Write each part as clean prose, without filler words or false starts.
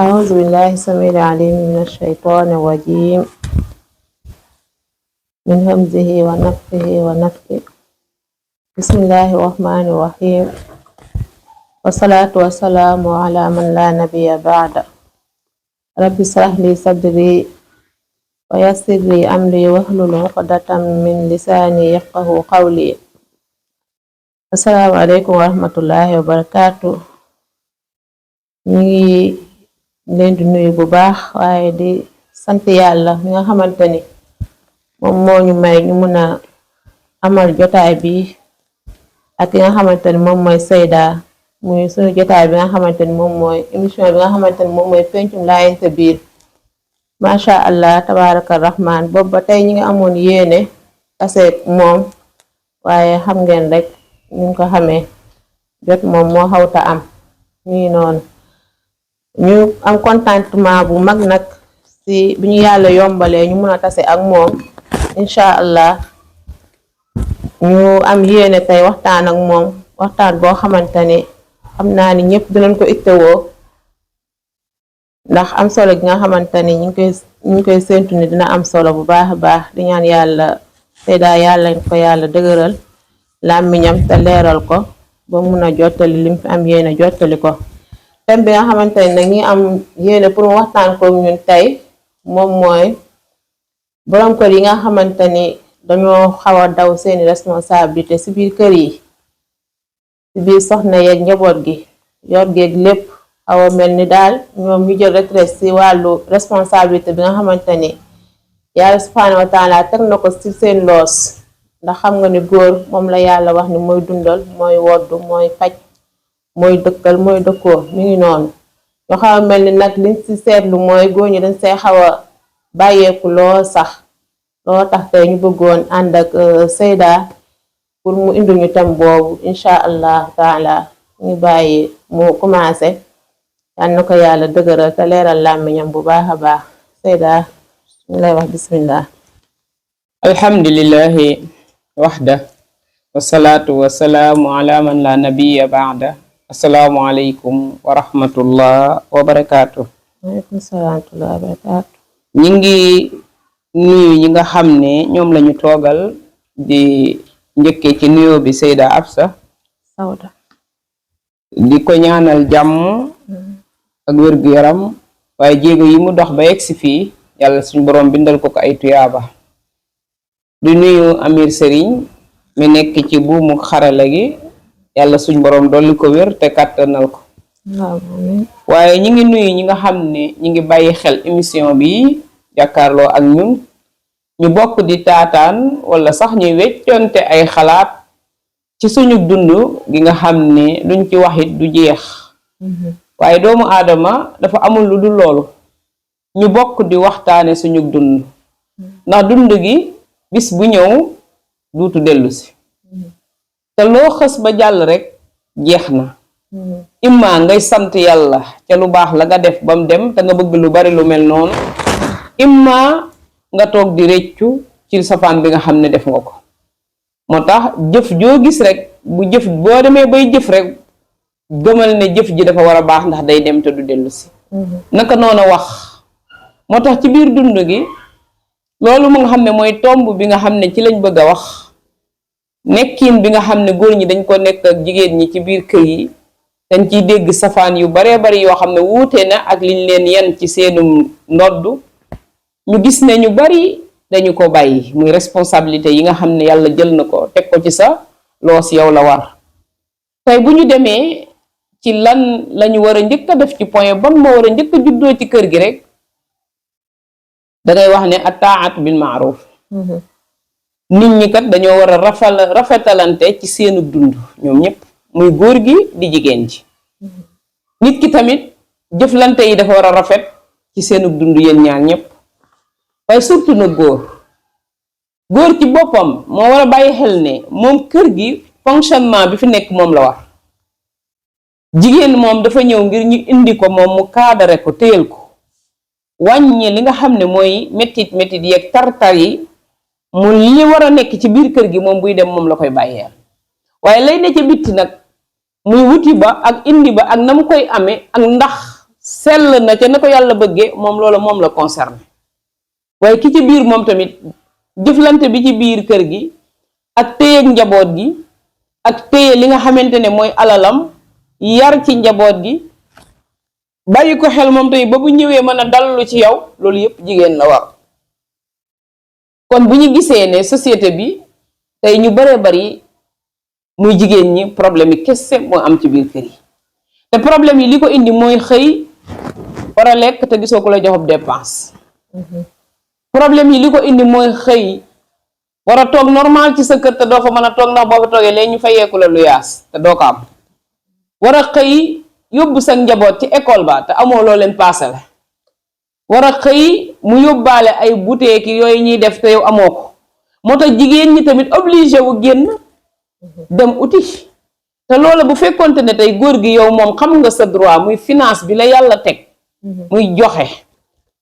أعوذ بالله السميع العليم من الشيطان الرجيم من همزه ونفخه ونفثه بسم الله الرحمن الرحيم والصلاة والسلام على من لا نبي بعد رب اشرح لي صدري ويسر لي أمري واحلل عقدة من لساني يفقه قولي السلام عليكم ورحمة الله وبركاته. ñu ngi leen di nuyu bu baax waaye di sant yàlla mi nga xamante ni moom moo ñu may ñu mun a amal jotaay bi ak ki nga xamante ni moom mooy Seyda muy suñu jotaay bi nga xamante ni moom mooy émission bi nga xamante ni moom mooy pencum laayante biir macha allah tabaraka rahman boobu ba tey ñi nga amoon yéene taseeg moom waaye xam ngeen rek ñu ngi ko xamee jot moom moo xawta am ñii noonu ñu am contentement bu mag nag si bi ñu yàlla yombalee ñu mun a tase ak moom incha allah ñu am yéene tey waxtaan ak moom waxtaan boo xamante ni xam naa ni ñëpp dinañ ko ittewoo ndax am solo gi nga xamante ni ñu ngi koy séntu ni dina am solo bu baax a baax di ñaan yàlla Seyda yàlla ko yàlla dëgëral làmmiñam te leeral ko ba mun a jottali lim fi am yéene jottali ko. thème bi nga xamante ni nag ñi am yéene pour mu waxtaan ko ñun tey moom mooy borom kër yi nga xamante ni dañoo xaw a daw seeni responsabilité si biir kër yi si biir soxna yeeg njaboot gi yor geeg lépp xaw a mel ni daal ñoom ñu jël retraite si wàllu responsabilité bi nga xamante ni yàlla subhanahu wa taala teg na ko si seen loos ndax xam nga ni góor moom la yàlla wax ni mooy dundal mooy woddu mooy faj mooy dëkkal mooy dëkkoo mi ngi noonu ñoo xaw a mel ni nag liñ ci seetlu mooy góor ñi dañ see xaw a bàyyeeku loo sax loo tax tey ñu bëggoon ànd ak Seyda pour mu indi ñu tam boobu incha allah taala ñu bàyyi mu commencé yal na ko yàlla dëgëral te leeral làmmiñam bu baax a baax Seyda ñu lay wax bismillah. alhamdulillahi waxda wasalaatu wasalaamu ala man la nabiya baada. asalaamualeykum wa rahmatullah wa barakaatu. waaleykum salaam wa rahmatullah wa barakaatu. ñi ngi nuyu ñi nga xam ne ñoom lañu toogal di njëkkee ci nuyoo bi Seyda Absa Sawda di ko ñaanal jàmm ak wér-gu-yaram waaye jéego yi mu dox ba yegsi fii yàlla suñu boroom bindal ko ay tuyaaba. di nuyu Amir Serigne mi nekk ci buumu xarala gi yàlla suñ boroom dolli ko wér te kàttanal ko. waaye ñi ngi nuyu ñi nga xam ne ñi ngi bàyyi xel émission bi jàkkaarloo ak ñun ñu bokk di taataan wala sax ñuy weccoonte ay xalaat ci suñu dund gi nga xam ne luñ ci waxit du jeex. waaye doomu aadama dafa amul lu dul loolu ñu bokk di waxtaane suñu dund ndax dund gi bis bu ñëw duutu dellu si te loo xës ba jàll rek jeex na. imma ngay sant yàlla ca lu baax la nga def ba mu dem te nga bëgg lu bari lu mel noonu imma nga toog di réccu ci safaan bi nga xam ne def nga ko. moo tax jëf joo gis rek boo demee bay jëf rek gëmal ne jëf ji dafa war a baax ndax day dem te du dellu si. naka noonu wax moo tax ci biir dund gi loolu mu nga xam ne mooy tomb bi nga xam ne ci lañ bëgg a wax nekkin bi nga xam ne góor ñi dañ ko nekk ak jigéen ñi ci biir kër yi dañ ciy dégg safaan yu baree bari yoo xam ne wuute na ak liñ leen yan ci seenum ndodd ñu gis ne ñu bari dañu ko bàyyi muy responsabilité yi nga xam ne yàlla jël na ko teg ko ci sa loos yow la war. tey bu ñu demee ci lan lañu war a njëkk a def ci point ban moo war a njëkk a juddoo ci kër gi rek dangay wax ne ataat bil maaruf. nit ñi kat dañoo war a rafetalante ci seenu dund ñoom ñëpp muy góor gi di jigéen ji. nit ki tamit jëflante yi dafa war a rafet ci seenu dund yéen ñaar ñëpp waaye surtout nag góor ci boppam moo war a bàyyi xel ne moom kër gi fonctionnement bi fi nekk moom la war. jigéen moom dafa ñëw ngir ñu indi ko moom mu kaadare ko téyel ko wàññi li nga xam ne mooy métit yeeg tartar yi mu li war a nekk ci biir kër gi moom buy dem moom la koy bàyyeel waaye lay ne ca bitti nag muy wuti ba ak indi ba ak na mu koy amee ak ndax sell na ca na ko yàlla bëggee moom loola moom la concerné waaye ki ci biir moom tamit jëflante bi ci biir kër gi ak téyeeg njaboot gi ak téye li nga xamante ne mooy alalam yar ci njaboot gi bàyyi ko xel moom tamit ba bu ñëwee mën a dallu ci yow loolu yépp jigéen la war. kon bu ñu gisee ne société bi tey ñu baree bari muy jigéen ñi problème yi kese moo am ci biir kër yi te problème yi li ko indi mooy xëy war a lekk te gisoo ko la joxob dépense. problème yi li ko indi mooy xëy war a toog normal ci sa kër te doo fa mën a toog ndax boo fa toogee léegi ñu fayeeku la lu yaas te doo ko am. war a xëy yóbbu sa njaboot ci école ba te amoo loo leen paasale. war a xëy mu yóbbaale ay bouteille yooyu ñuy def te yow amoo ko moo tax jigéen ñi tamit obligé wu génn dem uti te loola bu fekkonte ne tey góor gi yow moom xam nga sa droit muy finance bi la yàlla teg muy joxe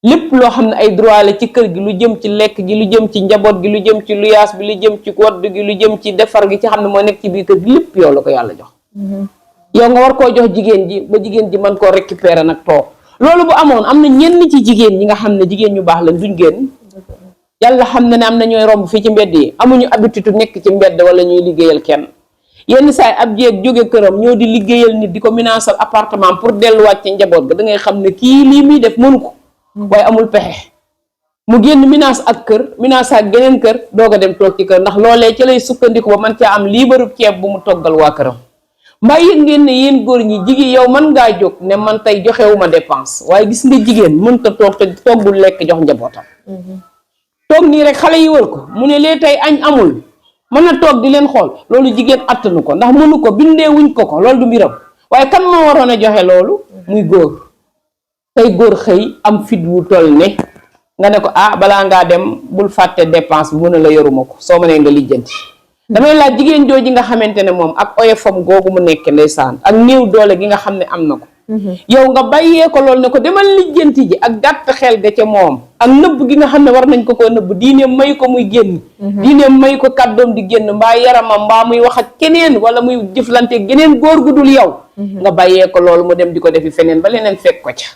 lépp loo xam ne ay droit la ci kër gi lu jëm ci lekk gi lu jëm ci njaboot gi lu jëm ci luyaas bi lu jëm ci wodd gi lu jëm ci defar gi ci xam ne moo nekk ci biir kër gi lépp yow la ko yàlla jox yow nga war koo jox jigéen ji ba jigéen ji mën koo récupérer nag toog loolu bu amoon am na ñenn ci jigéen ñi nga xam ne jigéen ñu baax lañ duñ génn yàlla xam na ne am na ñooy romb fii ci mbedd yi amuñu habitude nekk ci mbedd wala ñuy liggéeyal kenn yenn saay ab jéeg jóge këram ñoo di liggéeyal nit di ko financé appartement pour delluwaat ci njaboot ga da ngay xam ne kii lii muy def mënu ko waaye amul pexe mu génn minaas ak kër minaas ak geneen kër doog a dem toog ci kër ndax loolee ca lay sukkandiku ba man caa am liibarub ceeb bu mu toggal waa këram. mbaa yéen ngeen ne yéen góor ñi jigéen yow mën ngaa jóg ne man tey joxewuma dépense waaye gis nga jigéen mënta toog te toggul lekk jox njabootam. toog nii rek xale yi wër ko mu ne lee tey añ amul mën na toog di leen xool loolu jigéen attanu ko ndax mënu ko bindee wuñ ko loolu du mbiram waaye kan moo waroon a joxe loolu muy góor. tey góor xëy am fit wu toll ne nga ne ko ah balaa ngaa dem bul fàtte dépense bi mën a la yoruma ko soo mënee nga lijjanti damay laaj jigéen jooji nga xamante ne moom ak oyofam googu mu nekk ndeysaan ak néew doole gi nga xam ne am na ko yow nga bàyyee ko loolu ne ko demal lijjanti ji ak gàtt xel ga ca moom ak nëbb gi nga xam ne war nañ ko koo nëbb diineem may ko muy génn diineem may ko kàddoom di génn mbaa yaramam mbaa muy wax ak keneen wala muy jëflante geneen góor gu dul yow nga bàyyee ko loolu mu dem di ko defi feneen ba leneen fekk ko ca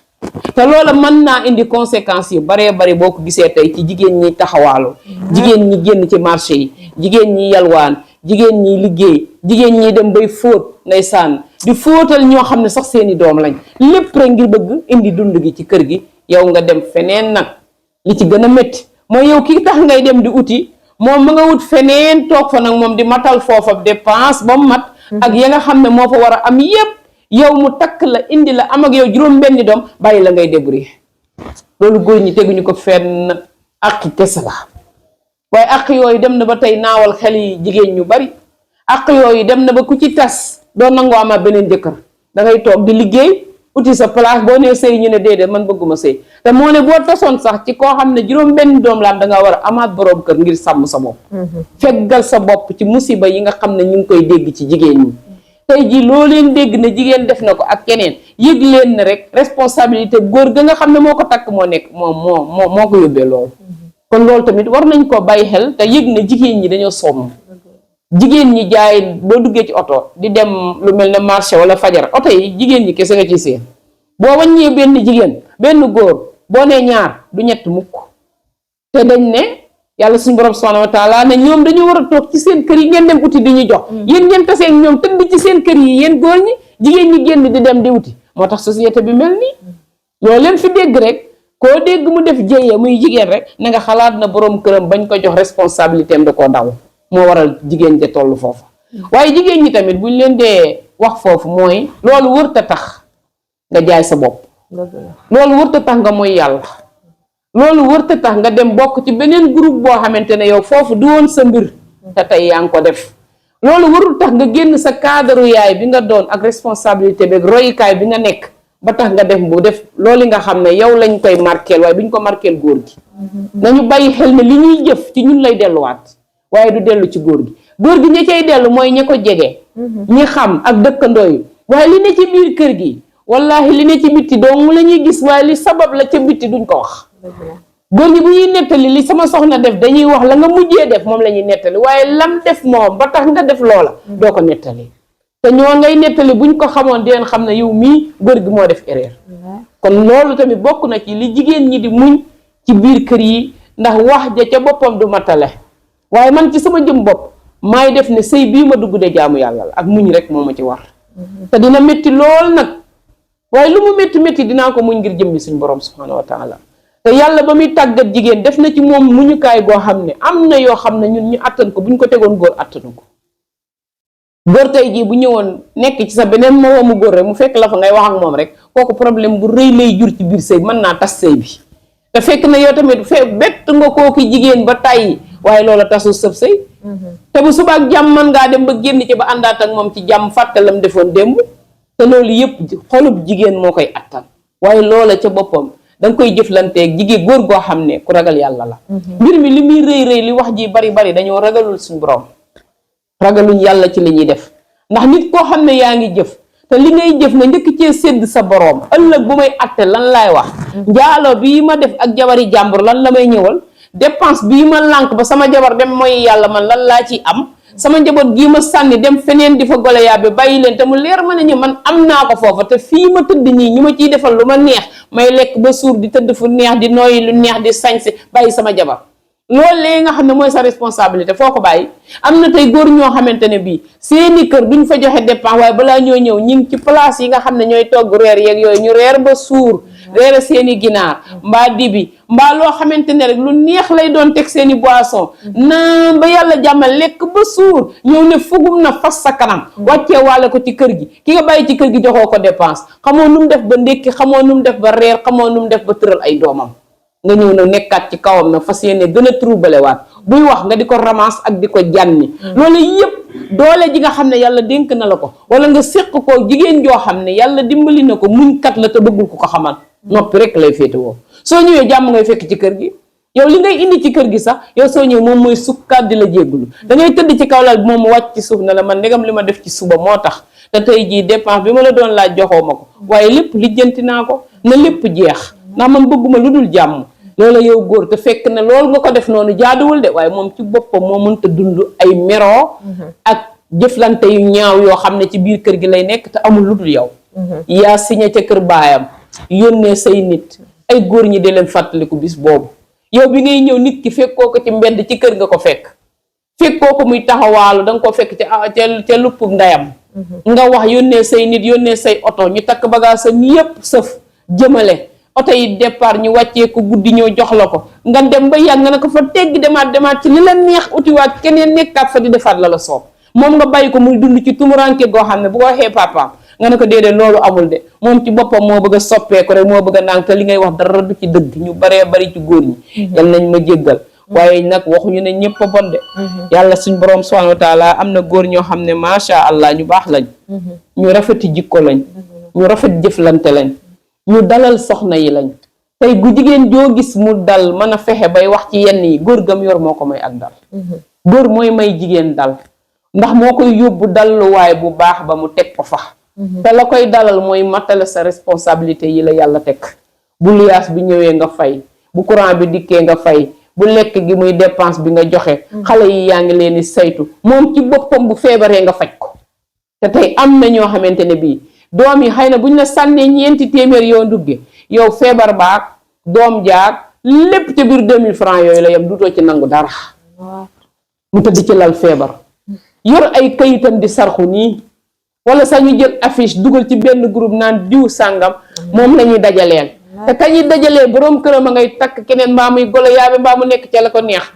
te loola mën naa indi conséquences yu baree bari boo ko gisee tey ci jigéen ñi taxawaalu jigéen ñi génn ci marché yi jigéen ñi yalwaan jigéen ñi liggéey jigéen ñi dem bay fóot ndeysaan di fóotal ñoo xam ne sax seeni doom lañ lépp rek ngir bëgg indi dund gi ci kër gi yow nga dem feneen nag li ci gën a métti mooy yow kii tax ngay dem di uti moom ma nga wut feneen toog fa nag moom di matal foofa dépense ba mu mat ak ya nga xam ne moo fa war a am yépp yow mu takk la indi la am ak yow juróom benni doom bàyyi la ngay débrouiller loolu góor ñi teguñu ko fenn àqi kese la waaye àq yooyu dem na ba tey naawal xel yi jigéen ñu bari àq yooyu dem na ba ku ci tas doo nangoo amaat beneen jëkkër da ngay toog di liggéey uti sa place boo nee sëy ñu ne déedéet man bëgguma sëy te moo ne boo tasoon sax ci koo xam ne juróom benn doom la am da nga war a amaat boroom kër ngir sàmm sa bopp feggal sa bopp ci musiba yi nga xam ne ñu ngi koy dégg ci jigéen ñi tey jii loo leen dégg ne jigéen def na ko ak keneen yëg leen ne rek responsabilité góor ga nga xam ne moo ko takk moo nekk moo ko yóbbee loolu kon loolu tamit war nañ ko bàyyi xel te yëg ne jigéen ñi dañoo sonn jigéen ñi jaay boo duggee ci oto di dem lu mel ne marché wala fajar oto yi jigéen ñi kese nga ci seen boo wàññee benn jigéen benn góor boo nee ñaar du ñett mukk te dañ ne yàlla suñu borom subhanahu wa taala ne ñoom dañu war a toog ci seen kër yi ngeen dem uti di ñu jox yéen ngeen tasee ñoom tëdd ci seen kër yi yéen góor ñi jigéen ñi génn di dem di uti moo tax société bi mel nii loolu leen fi dégg rek koo dégg mu def jéyee muy jigéen rek na nga xalaat na borom këram bañ ko jox responsabilité am da koo daw moo waral jigéen ja toll foofu waaye jigéen ñi tamit buñ leen dee wax foofu mooy loolu wërta tax nga jaay sa bopp loolu wërta tax nga mooy yàlla loolu wërta tax nga dem bokk ci beneen groupe boo xamante ne yow foofu du woon sa mbir te tey yaa ngi ko def loolu warul tax nga génn sa cadre yaay bi nga doon ak responsabilité bi royukaay bi nga nekk ba tax nga def bu def loolu nga xam ne yow lañ koy marqueel waaye duñ ko marqueel góor gi nañu bàyyi xel ne li ñuy jëf ci ñun lay delluwaat waaye du dellu ci góor gi góor gi ña cay dellu mooy ña ko jege ñi xam ak dëkkandoo yi waaye li ne ci biir kër gi wallahi li ne ci bitti dong la ñuy gis waaye li sabab la ca bitti duñ ko wax góor ñi bu ñuy nettali li sama soxna def dañuy wax la nga mujjee def moom la ñuy nettali waaye lam def moom ba tax nga def loola doo ko nettali te ñoo ngay nettali buñ ko xamoon di leen xam ne yow mii góor gi moo def erreur kon loolu tamit bokk na ci li jigéen ñi di muñ ci biir kër yi, ndax wax ja ca boppam du matale. waaye man ci sama jëm bopp maay def ne sëy bii ma dugg de jaamu yàlla la, ak muñ rek moo ma ci war. te dina métti lool nag, waaye lu mu métti métti dinaa ko muñ ngir jëmmi suñ borom subhanahu wa taala. te yàlla ba muy tàggat jigéen def na ci moom muñukaay goo xam ne am na yoo xam ne ñun ñu attan ko buñ ko tegoon góor attanu ko. góor tey jii bu ñëwoon nekk ci sa beneen moroomu góor rek mu fekk la fa ngay wax ak moom rek, kooku problème bu rëy lay jur ci biir sëy, mën naa tas sëy bi. te fekk na yow tamit bett nga kooku jigéen ba tàyyi, waaye loola tasul sëb sëy. te bu subaak jàmm mën ngaa dem ba génn ci ba àndaat ak moom ci jàmm, fàttalam defoon démb. te loolu yëpp xolub jigéen moo koy attan, waaye loola ca boppam danga koy jëflanteeg jigéen góor goo xam ne ku ragal yàlla la. mbir mi li muy rëy rëy li wax ji bari bari dañoo ragalul suñu borom, ragaluñ yàlla ci li ñuy def. ndax nit koo xam ne yaa ngi jëf te li ngay jëf nga njëkk cee sédd sa boroom, ëllëg bu may atte lan laay wax, njaalo bii ma def ak jabari jàmbur lan la may ñëwal, dépense bii ma lànk ba sama jabar dem mooy yàlla man lan laa ci am, sama njaboot gii ma sànni dem feneen di fa gole yàbbi bàyyi leen te mu leer ma ne ñu man am naa ko foofa, te fii ma tëdd nii ñu ma ciy defal lu ma neex, may lekk ba suur di tëdd fu neex di nooyi lu neex di sañse bàyyi sama jabar. loolu léegi nga xam ne mooy sa responsabilité foo ko bàyyi. am na tey góor ñoo xamante ne bii seeni kër duñ fa joxe dépense, waaye balaa ñoo ñëw ñi ngi ci place yi nga xam ne ñooy togg reer yeeg yooyu, ñu reer ba suur, reere seeni ginaar mbaa dibi mbaa loo xamante ne rek lu neex lay doon teg seeni boisson naan ba yàlla jàmmal lekk ba suur, ñëw ne fugum na fas sa kanam wàccee wàlle ko ci kër gi. ki nga bàyyi ci kër gi joxoo ko dépense, xamoo nu mu def ba ndékki, xamoo nu mu def ba reer, xamoo nu mu def ba tëral ay doomam. nga ñëw nag nekkaat ci kawam nag fas yéene gën a troublé waat, buy wax nga di ko ramasse ak di ko jànni. loolu yëpp doole ji nga xam ne yàlla dénk na la ko, wala nga séq ko jigéen joo xam ne yàlla dimbali na ko muñ kat la te bëggul ko ko xamal, noppi rek lay féete woo. soo ñëwee jàmm ngay fekk ci kër gi, yow li ngay indi ci kër gi sax yow soo ñëwee moom mooy sukkaat di la jéggulu. da ngay tëdd ci kaw lal bi moom mu wàcc ci suuf na la man ndegam li ma def ci suba moo tax te tey jii dépense bi ma la doon laaj joxoo ma ko, waaye lépp lijjanti naa ko na lépp jeex, ndax man bëgguma lu dul jàmm. loola yow góor te fekk ne loolu nga ko def noonu jaaduwul de, waaye moom ci boppam moo mënta dund ay meroo ak jëflante yu ñaaw yoo xam ne ci biir kër gi lay nekk te amul lu dul yow. yaa signé ca kër baayam yónnee say nit, ay góor ñi di leen fàttaliku bis boobu. yow bi ngay ñëw nit ki fekkoo ko ci mbedd ci kër nga ko fekkoo ko muy taxawaalu da nga ko fekk ca luppug ndeyam. nga wax yónnee say nit, yónnee say oto, ñu takk bagage sa yépp sëf jëmale. oto yi départ ñu wàccee ko guddi ñëw jox la ko, nga dem ba yàgg nga ne ko fa tegg demaat ci li la neex utiwaat keneen nekkaat fa di defaat la soob. moom nga bàyyi ko muy dund ci tumuranke goo xam ne bu ko waxee papaam nga ne ko déedéet loolu amul de, moom ci boppam moo bëgg a soppeeku rek, moo bëgg a nang te li ngay wax dara du ci dëgg. ñu baree bari ci góor ñi yal nañ ma jéggal, waaye nag waxuñu ne ñëpp a bon de. yàlla suñ borom subhanahu wa taala am na góor ñoo xam ne macha allah ñu baax lañ, ñu rafeti jikko lañ, ñu rafet jëflante lañ, ñu dalal soxna yi lañ. tey gu jigéen joo gis mu dal mën a fexe bay wax ci yenn yi, góor gam yor moo ko may ak dal. góor mooy may jigéen dal, ndax moo koy yóbbu dalluwaay bu baax ba mu teg ko fa. te la koy dalal mooy matale sa responsabilité yi la yàlla teg. bu luyaas bi ñëwee nga fay, bu courant bi dikkee nga fay, bu lekk gi muy dépense bi nga joxe, xale yi yaa ngi leen di saytu, moom ci boppam bu feebaree nga faj ko. te tey am na ñoo xamante ne bii doom yi xëy na buñ la sànnee 4 téeméer yoo ndugge, yow feebar baag doom jaag lépp ca biir 2000 francs yooyu la yem, dutoo ci nangu dara. mu tëdd ci lal feebar, yor ay kayitam di sarxu nii, wala sax ñu jël affiche dugal ci benn groupe naan diw sàngam moom la ñuy dajaleel. te kañuy dajalee boroom këram a ngay takk keneen, mbaa muy golo yaabe mbaa mu nekk ca la ko neex.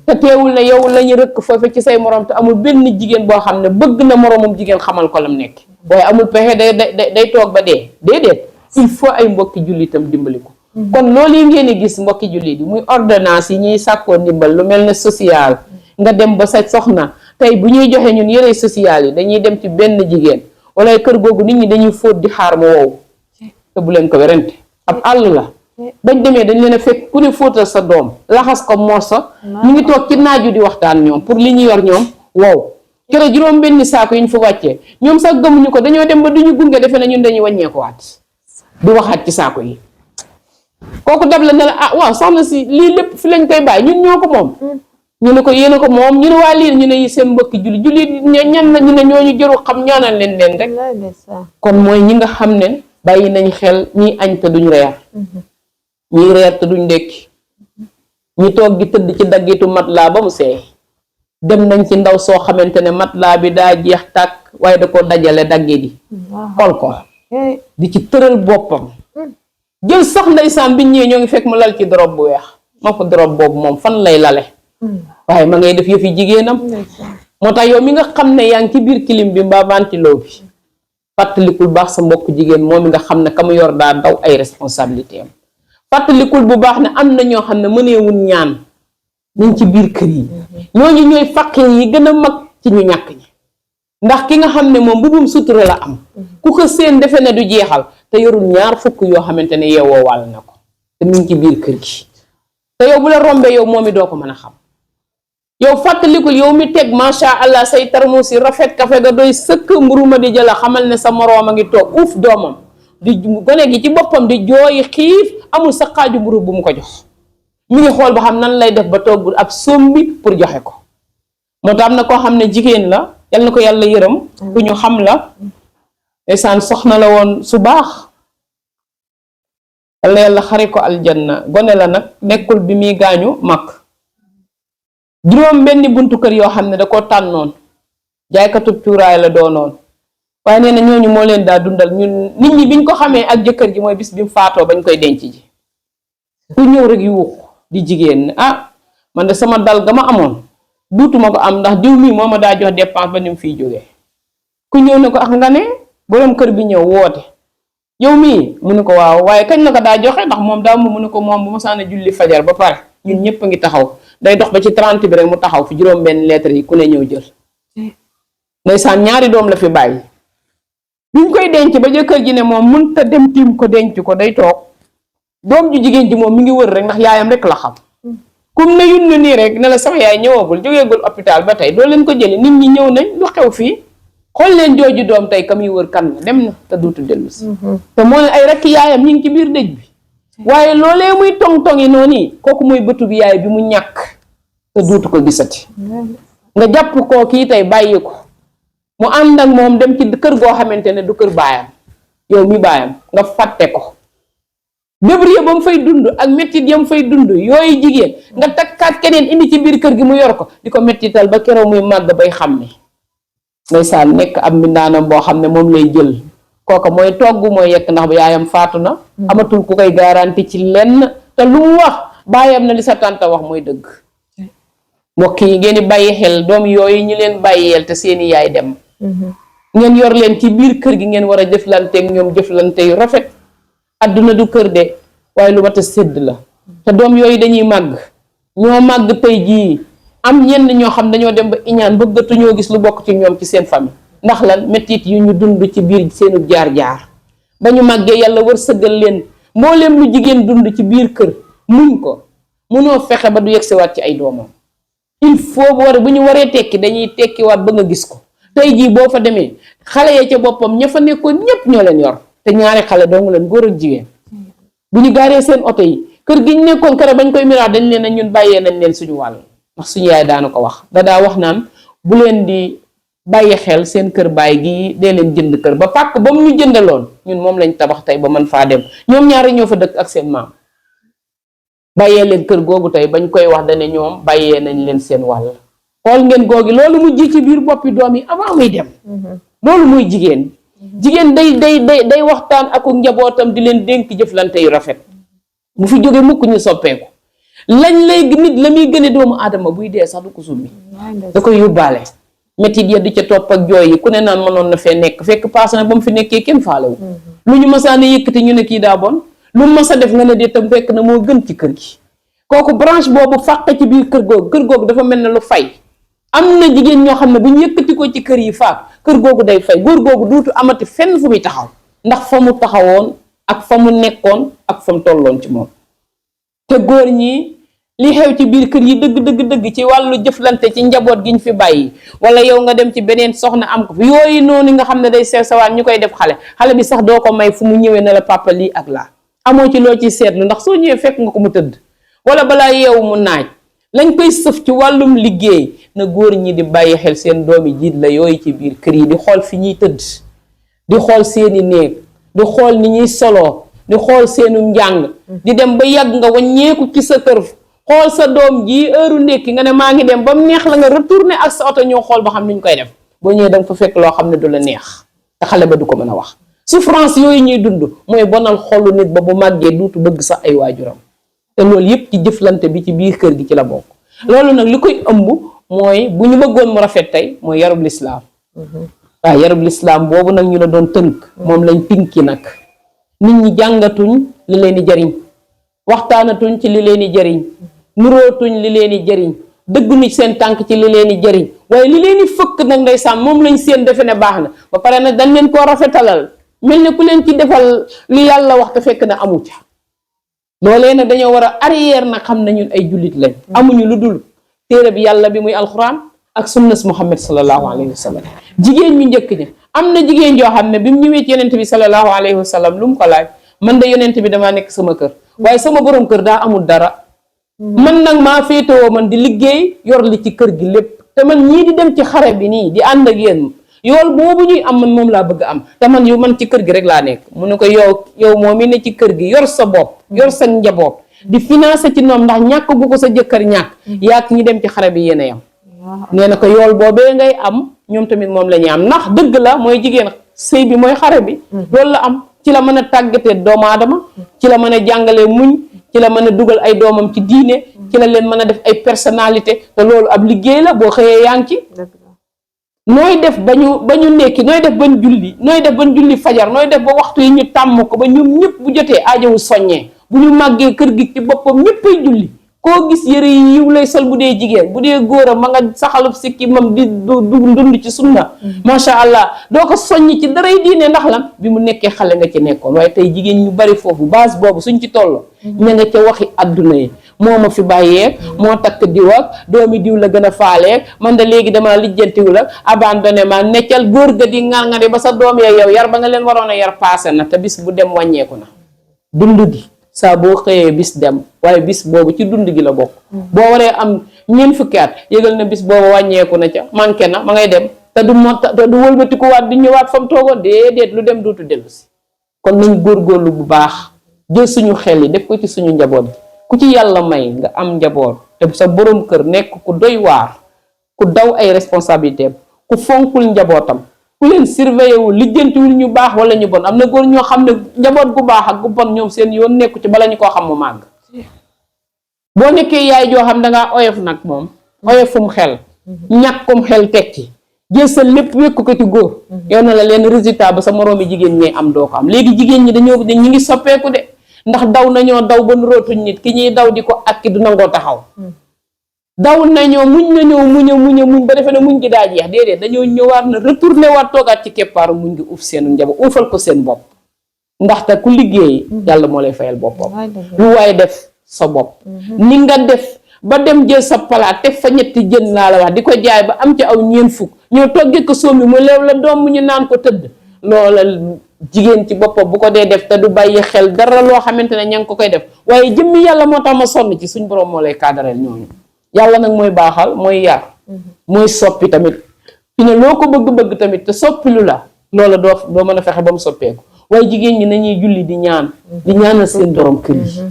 te teewul ne yow la ñu rëkk foofu ci say morom, te amul benn jigéen boo xam ne bëgg na moromum jigéen xamal ko lam nekk. waaye amul pexe day toog ba dee déedéet, il faut ay mbokki jullitam dimbali ko. kon loolu yi ngeen di gis mbokki jullit yi muy ordonnance yi ñuy sàkkoo ndimbal, lu mel ne social, nga dem ba sa soxna tey bu ñuy joxe ñun yére social yi dañuy dem ci benn jigéen wala kër googu nit ñi dañuy fóot di xaar mu wow. te bu leen ko werante, ab àll la. bañ demee dañ leen a fekk ku ne fóotal sa doom, laxas ko morso, ñu ngi toog ci naaju di waxtaan ñoom pour li ñu yor ñoom wow. kere juróom benn saako yi ñu fa wàccee ñoom sax gëmuñu ko, dañoo dem ba duñu gunge, defe na ñun dañuy wàññeekuwaat di waxaat ci saako yi. kooku dab la ne la ah waaw soxna si lii lépp fi lañ koy bàyyi, ñun ñoo ko moom. ñu ne ko yéen a ko moom, ñu ne waa lii ñu ne seen mbokki julli ñan la ñu ne ñooñu jëru xam, ñaanal leen rek. kon mooy ñi nga xam ne bàyyi nañ xel ñi añ te duñ reer, ñi reer te duñ ndékki, ñi toog gi tëdd ci daggitu matelas ba mu seey. dem nañ ci ndaw soo xamante ne matelas bi daa jeex tàkk waaye da ko dajale daggit yi xool ko di ci tëral boppam, jël sax ndeysaan bi ñëwee ñoo ngi fekk mu lal ci dorob bu weex. moo ko dorob boobu moom fan lay lale, waaye ma ngay def yëfi jigéenam. moo tax yow mi nga xam ne yaa ngi ci biir clim bi mbaa ventilo bi, fàttalikul baax sa mbokk jigéen moom mi nga xam ne ka mu yor daa daw ay responsabilité am. fàttalikul bu baax ne am na ñoo xam ne mëneewul ñaan nañ ci biir kër yi, ñooñu ñooy faqir yi gën a mag ci ñu ñàkk ñi. ndax ki nga xam ne moom mbubum sutura la am, ku ko seen defe ne du jeexal te yorul ñaar fukk yoo xamante ne yeewoo wàll na ko te mu ngi ci biir kër gi. te yow bu la rombee yow moom i doo ko mën a xam. yow fàttalikul yow mi teg macha allah say tarmusi rafet kafe ga doy sëkk mburu ma di jëla, xamal ne sa moroom a ngi toog uuf doomam di gone gi ci boppam di jooyi xiif, amul sa xaaju mburu bu mu ko jox. mi ngi xool ba xam nan lay def ba togg ab sombi pour joxe ko. moo tax am na koo xam ne jigéen la, yal na ko yàlla yërëm, ku ñu xam la, ndeysaan soxna la woon su baax, yal na yàlla xare ko aljanna. gone la nag, nekkul bi muy gaañu mag. juróom benni buntu kër yoo xam ne da koo tànnoon, jaaykatub cuuraay la doonoon, waaye nee na ñooñu moo leen daa dundal. ñun nit ñi biñ ko xamee ak jëkkër ji mooy bis bi mu faatoo bañ koy denc ji. ku ñëw rek yuux di jigéen ah man de sama dal ga ma amoon duutuma ko am ndax diw mii moo ma daa jox dépense ba ni mu fiy jógee. ku ñëw ne ko ak nga ne boroom kër bi ñëw woote, yow mii mu ne ko waaw, waaye kañ la ko daa joxe ndax moom daa mu ne ko moom bu ma saana julli fajar ba pare ñun ñëpp a ngi taxaw, day dox ba ci 30 bi rek mu taxaw fi juróom benn lettre yi ku ne ñëw jël. ndeysaan ñaari doom la fi bàyyi. biñ koy denc ba jëkkër ji ne moom mënta dem tiim ko denc ko, day toog doom ju jigéen ji moom mi ngi wër rek ndax yaayam rek la xam. kum ne yun na nii rek ne la sama yaay ñëwagul, jógeegul hôpital ba tey doo leen ko jëli, nit ñi ñëw nañ lu xew fii. xool leen jooju doom tey ka muy wër kan la, dem na te duutu dellu si. te moo ne ay rekk yaayam ñu ngi ci biir dëj bi. waaye loolee muy tong-tong yi noonu yi kooku mooy bëtu bi yaay bi mu ñàkk te duutu ko gisati. nga jàpp koo kii tey bàyyi ko mu ànd ak moom dem ci kër goo xamante ne du kër baayam, yow mi baayam nga fàtte ko. débrouiller ba mu fay dund ak mettit ya mu fay dund yooyu jigéen nga takkaat keneen indi ci biir kër gi mu yor ko di ko mettital ba keroog muy màgg bay xam ne ndeysaan nekk ab mbindaanam boo xam ne moom lay jël. kooka mooy togg mooy yekk ndax yaayam faatu na, amatul ku koy garanti ci lenn, te lu mu wax baayam na li sa tànta wax mooy dëgg. mbokk yi ngeen di bàyyi xel doom yooyu ñu leen bàyyeel te seeni yaay dem. ngeen yor leen ci biir kër gi, ngeen war a jëflanteeg ñoom jëflante yu rafet. adduna du kër de waaye lu mat a sédd la. te doom yooyu dañuy màgg, ñoo màgg tey jii am ñenn ñoo xam dañoo dem ba iñaan bëggatuñoo gis lu bokk ci ñoom ci seen famille. ndax lan mettit yu ñu dund ci biir seenu jaar-jaar ba ñu màggee yàlla war sëggal leen mbooleem lu jigéen dund ci biir kër muñ ko, munoo fexe ba du yegsiwaat ci ay doomam. il faut bu ñu waree tekki dañuy tekkiwaat ba nga gis ko. tey jii boo fa demee xale ya ca boppam ña fa nekkoon ñépp ñoo leen yor te ñaari xale dong leen, góor ak jigéen. bu ñu gaaree seen oto yi kër gi ñu nekkoon kër bañ koy miraat dañ leen a ñun bàyyee nañ leen suñu wàll. ndax suñu yaay daana ko wax, daa wax naan bu leen di bàyyi xel seen kër baay gi dee leen jënd kër ba pàkk ba mu ñu jëndaloon ñun moom lañ tabax tey ba man faa dem. ñoom ñaari ñoo fa dëkk ak seen maam, bàyyee leen kër googu tey bañ koy wax dane ñoom bàyyee nañ leen seen wàll. xool ngeen googi loolu mu ji ci biir boppi doom yi avant muy dem. loolu muy jigéen. jigéen day waxtaan ak njabootam di leen dénk jëflante yu rafet. bu fi jógee mukk ñu soppeeku. lañ lay nit la muy gëne doomu aadama buy dee sax du ko summi, da koy yóbbaale. métit ya di ca topp ak jooy yi ku ne naan mënoon na fee nekk fekk paase na ba mu fi nekkee kenn faalewu. lu ñu masaane yëkkati ñu ne kii daa bon, lu mu mas a def nga ne dee tam fekk na moo gën ci kër gi. kooku branche boobu fàq ci biir kër googu dafa mel ne lu fay. am na jigéen ñoo xam ne bu ñu yëkkati ko ci kër yi faat kër googu day fay, góor googu duutu amati fenn fu muy taxaw ndax fa mu taxawoon ak fa mu nekkoon ak fa mu tolloon ci moom. te góor ñi li xew ci biir kër yi dëgg ci wàllu jëflante ci njaboot gi ñu fi bàyyi, wala yow nga dem ci beneen soxna am ko fi yooyu noonu nga xam ne day sew sawaan ñu koy def xale bi sax doo ko may fu mu ñëwee ne la papa lii ak laa amoo ci loo ci seetlu ndax soo ñëwee fekk nga ko mu tëdd wala balaa yeewu mu naaj. lañ koy sëf ci wàllum liggéey na góor ñi di bàyyi xel seen doomi jiit la yooyu ci biir kër yi, di xool fi ñuy tëdd, di xool seeni néeg, di xool ni ñuy soloo, di xool seenu njàng, di dem ba yàgg nga waññeeku ci sa kër xool sa doom ji heure ndékki nga ne maa ngi dem ba mu neex la nga retourner ak sa oto ñëw xool ba xam ni ñu koy def. boo ñëwee da nga fa fekk loo xam ne du la neex te xale ba du ko mën a wax. souffrance yooyu ñuy dund mooy bonal xolu nit ba bu màggee duutu bëgg sax ay waajuram, te loolu yëpp ci jëflante bi ci biir kër gi ci la bokk. loolu nag li koy ëmb mooy bu ñu bëggoon mu rafet tey mooy yarub lislaam. waaw yarub lislaam boobu nag ñu la doon tënk moom lañ tinki nag. nit ñi jàngatuñ li leen di jariñ, waxtaanatuñ ci li leen di jariñ, nurootuñ li leen di jariñ, dëgguñu seen tànk ci li leen di jariñ, waaye li leen di fëkk nag ndeysaan moom lañ seen defe ne baax na ba pare nag dañ leen koo rafetalal mel ne ku leen ci defal li yàlla wax te fekk na amu ca. loolee nag dañoo war a arrière nag xam ne ñun ay jullit lañ, amuñu lu dul téere bi yàlla bi muy alxuraan ak sunnas Muhammad sallallahu alayhi wa sallam. jigéen ñu njëkk ña am na jigéen joo xam ne bi mu ñëwee ci yonent bi sallallahu alayhi wa sallam lu mu ko laaj, man de yonent bi damaa nekk sama kër waaye sama borom kër daa amul dara, man nag maa féetewoo man di liggéey yor li ci kër gi lépp, te man ñii di dem ci xare bi nii di ànd ak yéen yool boobu ñuy am man moom laa bëgg am, te man yu man ci kër gi rek laa nekk. mu ne ko yow moom mi ne ci kër gi yor sa bopp yor sa njaboot di financé ci ñoom ndax ñàkk bu ko sa jëkkër ñàkk yaak ñi dem ci xare bi yéen a yam. nee na ko yool boobee ngay am ñoom tamit moom la ñuy am, ndax dëgg la mooy jigéen sëy bi mooy xare bi loolu la am. ci la mën a tàggatee doomu aadama, ci la mën a jàngalee muñ, ci la mën a dugal ay doomam ci diine, ci la leen mën a def ay personnalité, te loolu ab liggéey la boo xëyee yaa ngi ci. nooy def ba ñu nekki, nooy def ba ñu julli, nooy def ba ñu julli fajar, nooy def ba waxtu yi ñu tàmm ko ba ñoom ñëpp bu jotee aajowu soññee. bu ñu màggee kër gi ci boppam ñëppay julli, koo gis yëre yi yiw lay sol bu dee jigéen, bu dee góor a ma nga saxalub sikki mam di dund ci sunna macha allah doo ko soññ ci daray diine ndax lan bi mu nekkee xale nga ci nekkoon. waaye tey jigéen ñu bari foofu base boobu suñ ci toll ña nga ca waxi adduna yi, moo ma fi bàyyeeg moo takk diw ak doomi diw la gën a faaleeg man de léegi dama lijjantiwul ak abandonné ma neccal góor ga di ngar ngari ba sa doom ya yow yar ba nga leen waroon a yar paase na te bis bu dem wàññeeku na. dund gi saa boo xëyee bis dem, waaye bis boobu ci dund gi la bokk. boo waree am ñeent fukki at yëgal na bis boobu wàññeeku na ca manqué na ma ngay dem te du wëlbatikuwaat di ñëwaat fa mu toogoon déedéet lu dem dootu dellu si. kon nañ góorgóorlu bu baax jël suñu xel yi def ko ci suñu njaboot ku ci yàlla may nga am njaboot te sa borom kër nekk ku doy waar, ku daw ay responsabilité, ku fonkul njabootam, ku leen surveillé wul lijjantiwul ñu baax wala ñu bon. am na góor ñoo xam ne njaboot gu baax ak gu bon ñoom seen yoon nekku ci bala ñu koo xam mu màgg. boo nekkee yaay joo xam dangaa oyof nag moom oyofum xel ñàkkum xel tekki jël sa lépp wékku ko ci góor yow na la leen résultat ba sa moroomi jigéen ñee am doo ko am. léegi jigéen ñi dañoo ñi ngi soppeeku de, ndax daw nañoo daw ba nurootuñ nit ki ñuy daw di ko ak ki du nangoo taxaw. daw nañoo muñ ba defe ne muñ gi daa jeex, déedéet dañoo ñëwaat na retourné waat toogaat ci keppaaru muñ gi uuf seen njaboot uufal ko seen bopp. ndaxte ku liggéey yàlla moo lay fayal boppam. lu waaye def sa bopp. ni nga def ba dem jël sa palaat teg fa ñetti jën laa la wax di ko jaay ba am ci aw ñeen fukk ñoo toggee ko sombi mu leew la doom mu ñu naan ko tëdd. loola jigéen ci boppam bu ko dee def te du bàyyi xel dara loo xamante ne ña ngi ko koy def waaye jëmmi yàlla moo tax ma sonn ci suñ borom moo lay kaadareel ñooñu. yàlla nag mooy baaxal mooy yar mooy soppi tamit fi ne loo ko bëgg-bëgg tamit te soppilu la loola doo mën a fexe ba mu soppeeku. waaye jigéen ñi nañuy julli di ñaanal seen borom kër yi.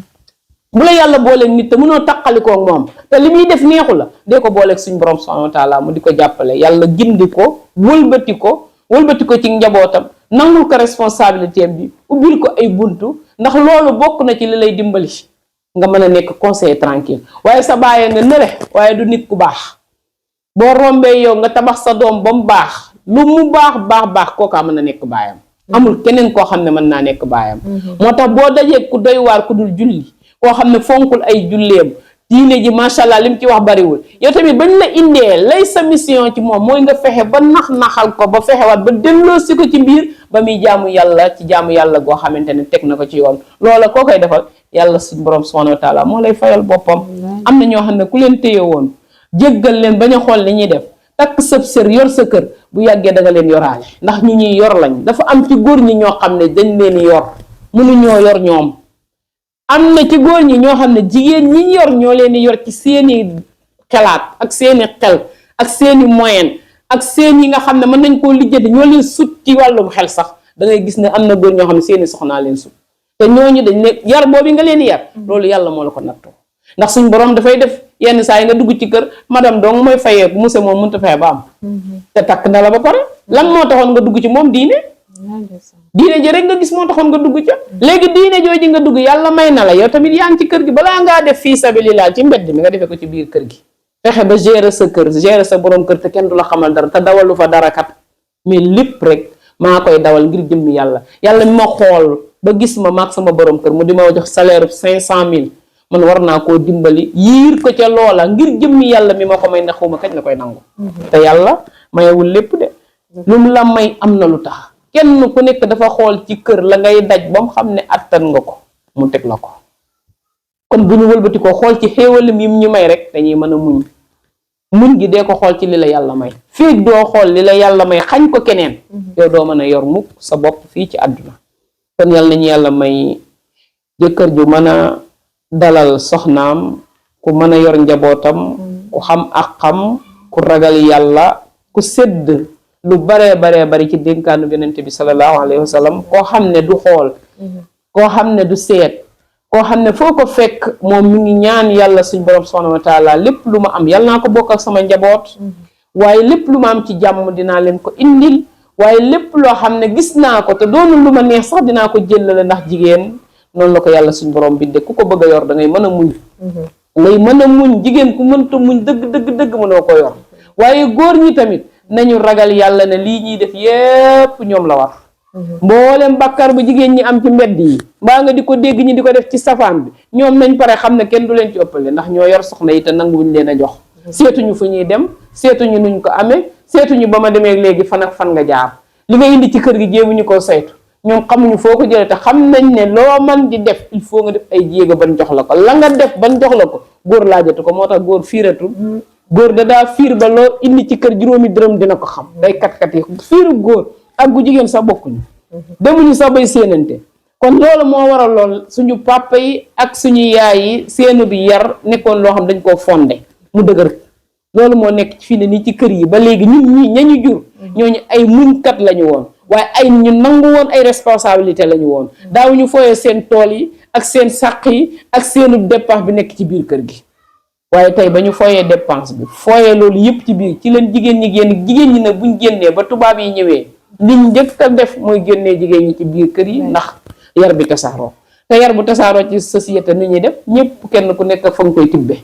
bu la yàlla booleeg nit te mënoo taqalikoo ak moom te li muy def neexu la dee ko booleeg suñ borom subhanahu wa taala mu di ko jàppale yàlla gindi ko wëlbati ko ci njabootam nangul ko responsabilité bi ubbil ko ay buntu ndax loolu bokk na ci li lay dimbali nga mën a nekk conseiller tranquille. waaye sa bàyyee nga nële waaye du nit ku baax boo rombee yow nga tabax sa doom ba mu baax lu mu baax kookaa mën a nekk baayam. amul keneen koo xam ne mën naa nekk baayam. moo tax boo dajee ku doy waar ku dul julli koo xam ne fonkul ay julleem diine ji macha allah lim ci wax bariwul yow tamit bañ la indee lay sa mission ci moom mooy nga fexe ba naxal ko ba fexewaat ba delloosi ko ci biir ba muy jaamu yàlla ci jaamu yàlla goo xamante ne teg na ko ci yoon. loola koo koy defal yàlla suñu borom subhanahu wa taala moo lay fayal boppam. am na ñoo xam ne ku leen téye woon jéggal leen bañ a xool li ñuy def takk sëb sër yor sa kër bu yàggee da nga leen yoraale ndax ñu ñuy yor lañ. dafa am ci góor ñi ñoo xam ne dañ leen yor mënuñoo yor ñoom. am na ci góor ñi ñoo xam ne jigéen ñi yor ñoo leen di yor ci seeni xelaat ak seeni xel ak seeni moyen ak seen yi nga xam ne mën nañ koo lijjanti ñoo leen sut ci wàllum xel sax da ngay gis ne am na góor ñoo xam ne seeni soxnaa leen sut te ñooñu dañ ne yar boobu nga leen yar loolu yàlla moo la ko nattoo ndax suñ borom dafay def yenn saa yi nga dugg ci kër madame dong mooy fayeeku monsieur moom mënut a fexe ba am te takk na la ba pare lan moo taxoon nga dugg ci moom diine ji rek nga gis moo taxoon nga dugg ca léegi diine jooju nga dugg yàlla may na la yow tamit yaa ngi ci kër gi balaa ngaa def fii sabilillah ci mbedd mi nga defee ko ci biir kër gi fexe ba gérer sa kër gérer sa borom kër te kenn du la xamal dara te dawalu fa dara kat mais lépp rek maa koy dawal ngir jëmmi yàlla mi ma xool ba gis ma maag sama borom kër mu di ma jox salaire 500 000 man war naa koo dimbali yiir ko ca loola ngir jëmmi yàlla mi ma ko may ne xawma kañ la koy nangu te yàlla mayewul lépp de lu mu la may am na lu tax kenn ku nekk dafa xool ci kër la ngay daj ba mu xam ne attan nga ko mu teg la ko kon bu ñu wëlbati ko xool ci xéewalam yi ñu may rek dañuy mën a muñ gi dee ko xool ci li la yàlla may fii doo xool li la yàlla may xañ ko keneen yow doo mën a yor mukk sa bopp fii ci àdduna kon yàlla nañu yàlla may jëkkër ju mën a dalal soxnaam ku mën a yor njabootam ku xam ak xam ku ragal yàlla ku sedd lu baree bari ci dénkaanu yonent bi sallallahu alayhi wa sallam koo xam ne du xool koo xam ne du seet koo xam ne foo ko fekk moom mi ngi ñaan yàlla suñ borom subhanahu wa taala lépp lu ma am yàlla naa ko bokk ak sama njaboot waaye lépp lu ma am ci jàmm dinaa leen ko indil waaye lépp loo xam ne gis naa ko te doonul lu ma neex sax dinaa ko jëllale ndax jigéen noonu la ko yàlla suñ borom binde ku ko bëgg a yor da ngay mën a muñ ngay mën a muñ jigéen ku mënta muñ dëgg mënoo ko yor waaye góor ñi tamit nañu ragal yàlla ne lii ñuy def yépp ñoom la war mboolem bàkkaar bu jigéen ñi am ci mbedd yi mbaa nga di ko dégg ñi di ko def ci safaan bi ñoom nañ pare xam ne kenn du leen ci ëppale ndax ñoo yor soxna yi te nanguwuñ leen a jox seetuñu fu ñuy dem seetuñu nuñ ko amee seetuñu ba ma demee léegi fan ak fan nga jaar li nga indi ci kër gi jéemuñu koo saytu ñoom xamuñu foo ko jëlee te xam nañ ne loo man di def il faut nga def ay jéego ban jox la ko la nga def ban jox la ko góor laajatu ko moo tax góor fiiratu góor da daa fiir ba loo indi ci kër juróomi dërëm dina ko xam day kat yi fiiru góor ak gu jigéen sax bokkuñu demuñu sax bay séenante kon loolu moo waral lool suñu papa yi ak suñu yaay yi seenu bi yar nekkoon loo xam dañ koo fondé mu dëgër loolu moo nekk fii ne nii ci kër yi ba léegi ñun ñii ñañu jur ñooñu ay muñkat lañu woon waaye ay ñu nangu woon ay responsabilité lañu woon daawuñu fooyee seen tool yi ak seen sàq yi ak seenu dépense bi nekk ci biir kër gi waaye tey ba ñu fooyee dépense bi fooyee loolu yëpp ci biir ci leen jigéen ñi génn jigéen ñi nag buñ génnee ba tubaab yi ñëwee liñ njëkk a def mooy génnee jigéen ñi ci biir kër yi ndax yar bi tasaaroo te yar bu tasaaroo ci société ni ñuy def ñëpp kenn ku nekk fa nga koy tibbe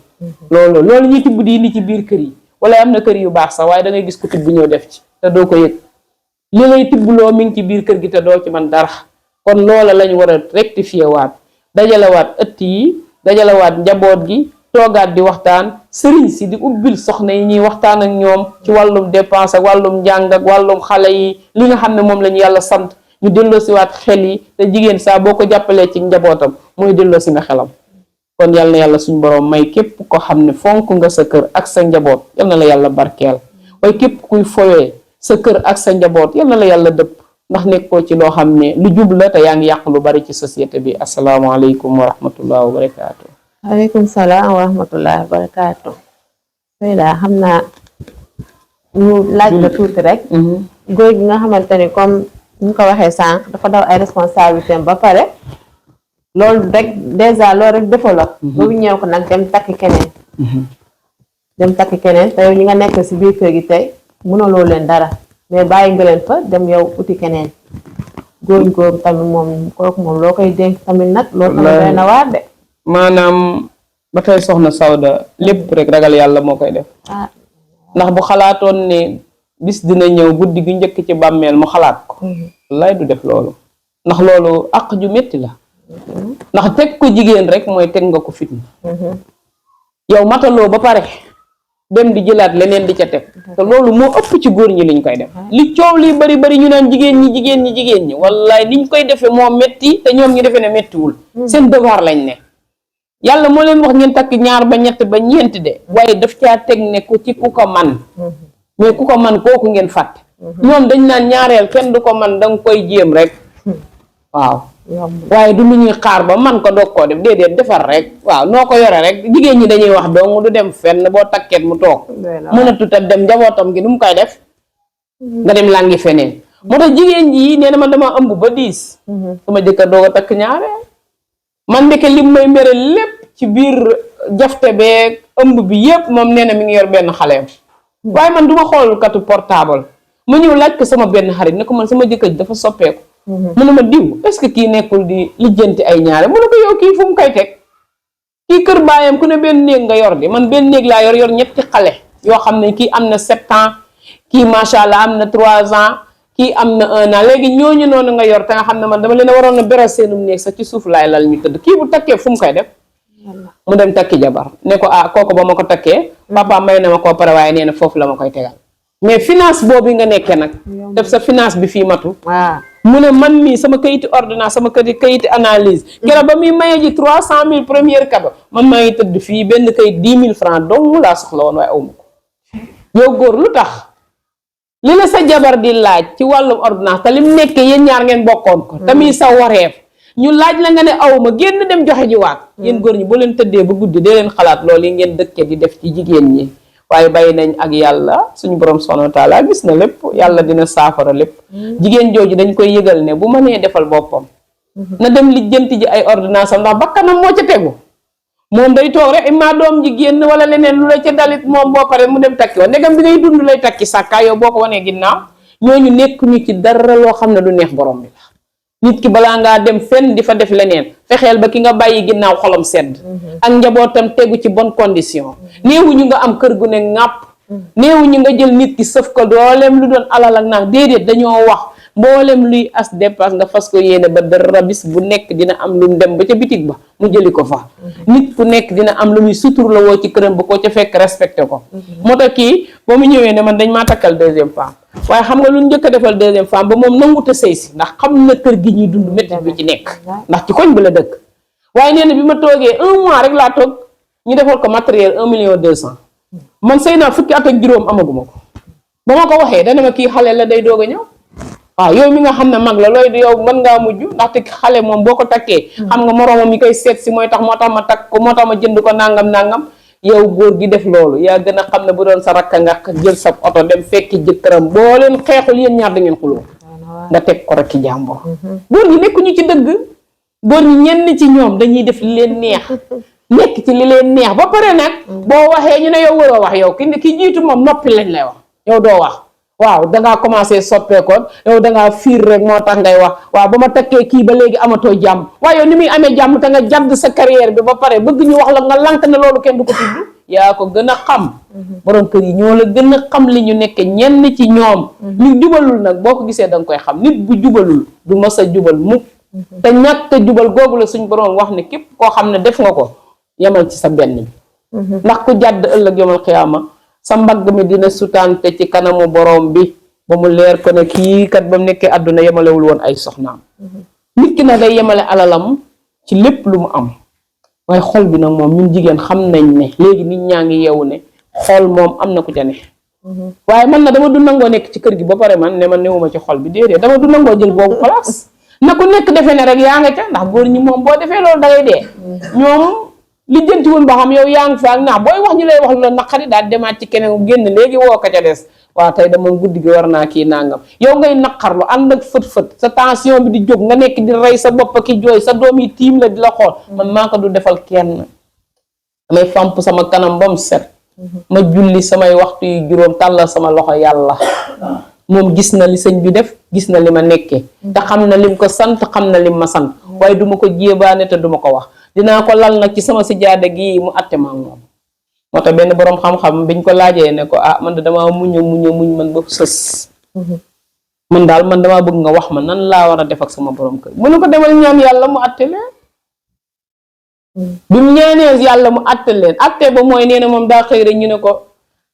loolu ñuy tibb di indi ci biir kër yi wala am na kër yu baax sax waaye da ngay gis ku tibb ñëw def ci te doo ko yëg li lay tibbloo mi ngi ci biir kër gi te doo ci man dara kon loola lañu war a rectifier waat dajalewaat ëtt yi dajalewaat njaboot gi toogaat di waxtaan sëriñ si di ubbil soxna yi ñuy waxtaan ak ñoom ci wàllum dépense ak wàllum njàng ak wàllum xale yi li nga xam ne moom la ñu yàlla sant ñu delloosiwaat xel yi te jigéen saa boo ko jàppalee ci njabootam mooy delloosi na xelam kon yal na yàlla suñu borom may képp ko xam ne fonk nga sa kër ak sa njaboot yal na la yàlla barkeel waaye képp kuy fowee sa kër ak sa njaboot yal na la yàlla dëpp ndax nekkoo ci loo xam ne lu jub la te yaa ngi yàq lu bari ci société bi asalaamaaleykum wa rahmatullah wa barakaatu. waaleykum salaam wa rahmatullah wa barakaatu. Seyda xam naa ñu laaj la tuuti rek. góor gi nga xamante ni comme ñu ko waxee sànq dafa daw ay responsabilité ba pare loolu rek dèjà loolu rek defoo la. boobu ñëw ko nag dem takki keneen. dem takki keneen te yow ñi nga nekk si biir kër gi tey mënuloo leen dara mais bàyyi nga leen fa dem yow uti keneen góor tamit moom kooku moom loo koy dénk tamit nag. loolu tamit doy na waar de. maanaam ba tey soxna Sawda lépp rek ragal yàlla moo koy def ndax bu xalaatoon ne bis dina ñëw guddi gi njëkk ci bàmmeel mu xalaat ko wallaay du def loolu ndax loolu àq ju metti la ndax teg ko jigéen rek mooy teg nga ko fitna yow mataloo ba pare dem di jëlaat leneen di ca teg te loolu moo ëpp ci góor ñi liñ koy def li coow li bari bari ñu naan jigéen ñi wallaay liñ koy defee moo metti te ñoom ñu defee ne mettiwul seen devoir lañ ne yàlla moo leen wax ngeen takk ñaar ba ñett ba ñeent de waaye daf caa teg ne ku ci ku ko man mais ku ko man kooku ngeen fàtte ñoom dañ naan ñaareel kenn du ko man danga koy jéem rek waaw waaye du lu ñuy xaar ba man ko doog koo def déedéet defar rek waaw noo ko yore rek jigéen ñi dañuy wax dong du dem fenn boo takkeet mu toog mënatut a dem njabootam gi nu mu koy def nga dem làngi feneen moo tax jigéen ji nee na man dama ëmb ba 10 sama jëkkër doog a takk ñaareel man ndeke lim may mere lépp ci biir jafte beeg ëmb bi yépp moom nee na mi ngi yor benn xaleem waaye man duma xool katu portable ma ñëw laaj ko sama benn xarit ne ko man sama jëkkër ji dafa soppeeku mu ne ma diw est-ce que kii nekkul di lijjanti ay ñaare mu ne ko yow kii fu mu koy teg kii kër baayam ku ne benn néeg nga yor di man benn néeg laa yor ñetti xale yoo xam ne kii am na 7 ans kii macha allah am na 3 ans kii am na 1 an léegi ñooñu noonu nga yor te nga xam ne man dama leen a waroon a beral seenum néeg sax ci suuf laay lal ñu tëdd kii bu takkee fu mu koy def mu dem takki jabar ne ko kooku ba ma ko takkee papa may na ma koo pare waaye nee na foofu la ma koy tegal mais finance boobu nga nekkee nag def sa finance bi fii matu mu ne man mii sama kayiti ordonnance sama kayiti analyse keroog ba muy maye ji 300 000 première cadeau man maa ngi tëdd fii benn kayit 10 000 francs dong laa soxla woon waaye awma ko yow góor lu tax li la sa jabar di laaj ci wàllum ordonnance te lim nekkee yéen ñaar ngeen bokkoon ko tamit sa wareef ñu laaj la nga ne awma génn dem joxe ji waat yéen góor ñi boo leen tëddee ba guddi dee leen xalaat loolu yi ngeen dëkke di def ci jigéen ñi waaye bàyyi nañ ak yàlla suñu borom subhanahu wa taala gis na lépp yàlla dina saafara lépp jigéen jooju dañ koy yëgal ne bu mënee defal boppam na dem lijjanti ji ay ordonnance am ndax bakkanam moo ca tegu moom day toog rek maa doom ji génn wala leneen lu la ca dalit moom boo pare mu dem takki wa ndegam bi ngay dund lay takki sàkkaa yow boo ko wanee ginnaaw ñooñu nekk ñu ci dara loo xam ne du neex borom bi la nit ki balaa ngaa dem fenn di fa def leneen fexeel ba ki nga bàyyi ginnaaw xolam sedd ak njabootam tegu ci bonne condition néewuñu nga am kër gu ne ŋàpp néewuñu nga jël nit ki sëf ko dooleem lu doon alal ak naan déedéet dañoo wax mboolem luy as dépasse nga fas ko yéene ba dara bis bu nekk dina am lu mu dem ba ca bitig ba mu jëli ko fa nit ku nekk dina am lu muy sutur la woo ci këram ba ko ca fekk respecté ko moo tax kii ba mu ñëwee ne man dañ maa takkal 2e femme waaye xam nga lu njëkk a defal 2e femme ba moom nangu te sëy si ndax xam na kër gi ñuy dund métti bi ci nekk ndax ci koñ bi la dëkk waaye nee na bi ma toogee 1 mois rek laa toog ñu defal ko matériel 1 200 000 man sëy naa fukki at ak juróom amaguma ko ba ma ko waxee dana ma kii xale la day doog a ñëw waaw yow mi nga xam ne mag la looy di yow mën ngaa mujj ndaxte xale moom boo ko takkee xam nga moroomam mi koy seet si mooy tax moo tax ma takk ko moo tax ma jënd ko nangam yow góor gi def loolu yaa gën a xam ne bu doon sa rakka nga jël sa oto dem fekki jëkkëram boo leen xeexul yéen ñaar da ngeen xuloo nga teg ko rek ki jàmbur góor ñi nekkuñu ci dëgg góor ñi ñenn ci ñoom dañuy def li leen neex nekk ci li leen neex ba pare nag boo waxee ñu ne yow waroo wax yow ki jiitu moom noppi lañ lay wax yow doo wax waaw dangaa commencé soppeekoon yow dangaa fiir rek moo tax ngay wax waaw ba ma takkee kii ba léegi amatoo jàmm waaye yow ni muy amee jàmm te nga jàdd sa carrière bi ba pare bëgg ñu wax la nga lank ne loolu kenn du ko tudd yaa ko gën a xam borom kër yi ñoo la gën a xam li ñu nekke ñenn ci ñoom ñu jubalul nag boo ko gisee da nga koy xam nit bu jubalul du mas a jubal mukk te ñàkk a jubal googu la suñ borom wax ne képp koo xam ne def nga ko yemal ci sa benn bi ndax ku jàdd ëllëg yomal xiyaama sa mbagg mi dina sutante ci kanamu borom bi ba mu leer ko ne kii kat ba mu nekkee àdduna yemalewul woon ay soxnaam nit ki nag day yemale alalam ci lépp lu mu am waaye xol bi nag moom ñun jigéen xam nañ ne léegi nit ñaa ngi yeewu ne xol moom am na ku ca ne waaye man na dama du nangoo nekk ci kër gi ba pare man ne man newuma ci xol bi déedéet dama du nangoo jël boobu place na ku nekk defee ne rek yaa nga ca ndax góor ñi moom boo defee loolu da ngay dee ñoom lijjanti woon ba xam yow yaa ngi fa ak naa booy wax ñu lay wax lu la naqari daal demaat ci keneen génn léegi woo ko ca des waaw tey dama guddi gi war naa kii nangam yow ngay naqarlu ànd ak fët-fët sa tension bi di jóg nga nekk di rey sa bopp ki jooy sa doom yi tiim la di la xool man maa ko du defal kenn damay famp sama kanam ba mu set ma julli samay waxtu yu juróom tàllal sama loxo yàlla moom gis na li sëñ bi def gis na li ma nekkee te xam na lim ko sant xam na lim ma sant waaye duma ko jéebaane te duma ko wax dinaa ko lal nag ci sama sijaada gi mu atte ma moom moo tax benn boroom xam-xam biñ ko laajee ne ko man de damaa muñ man ba sës man daal man damaa bëgg nga wax ma nan laa war a def ak sama borom kër mu ne ko demal ñaan yàlla mu atte leen bi mu ñaanee yàlla mu atte leen atte ba mooy nee na moom daa xëy rek ñu ne ko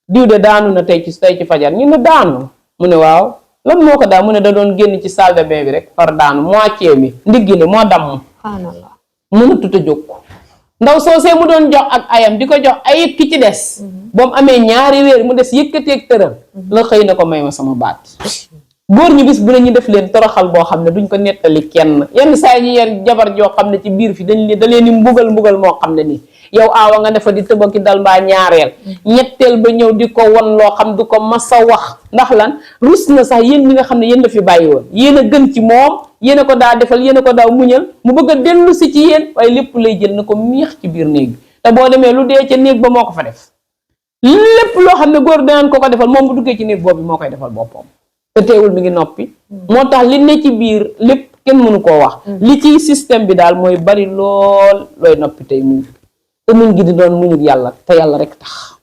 diw de daanu na tey ci fajar ñu ne daanu mu ne waaw lan moo ko daa mu ne da doon génn ci salle de bain bi rek far daanu moitié bi ndiggi li moo damm mënatut a jóg ndaw soosee mu doon jox ak ayam di ko jox ayit ki ci des ba mu amee 2 weer mu des yëkkateeg tëral la xëy na ko may ma sama baat góor ñu bis bu ne ñu def leen toroxal boo xam ne duñ ko nettali kenn yenn saa yi ñu yer jabar joo xam ne ci biir fi da leen di mbugal moo xam ne nii yow aawa nga defa di tëbaki dal mbaa ñaareel ñetteel ba ñëw di ko won loo xam du ko masa wax ndax lan rus na sax yéen ñi nga xam ne yéen la fi bàyyi woon yéen a gën ci moom yéen a ko daa defal yéen a ko daa muñal mu bëgg a dellu si ci yéen waaye lépp lay jël na ko miix ci biir néeg bi te boo demee lu dee ca néeg ba moo ko fa def lépp loo xam ne góor danaan ko defal moom bu duggee ci néeg boobu moo koy defal boppam te teewul mi ngi noppi moo tax li ne ci biir lépp kenn mënu koo wax li ci système bi daal mooy bari lool looy noppi tey muñ te muñ gi di doon muñu yàlla te yàlla rek tax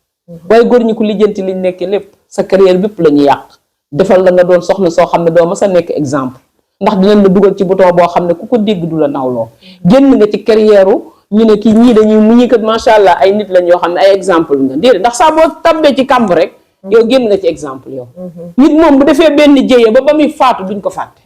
waaye góor ñi ko lijjanti liñ nekkee lépp sa carrière bépp la ñu yàq defal la nga doon soxna soo xam ne doo ma sa nekk exemple ndax dinañ la dugal ci bouton boo xam ne ku ko dégg du la nawloo génn nga ci carrière ñu ne kii ñii dañuy muñi kat macha allah ay nit lañ yoo xam ne ay exemple nga déedéet ndax saa boo tabbee ci kàmb rek yow génn nga ci exemple yow nit moom bu defee benn jéye ba muy faatu duñ ko fàtte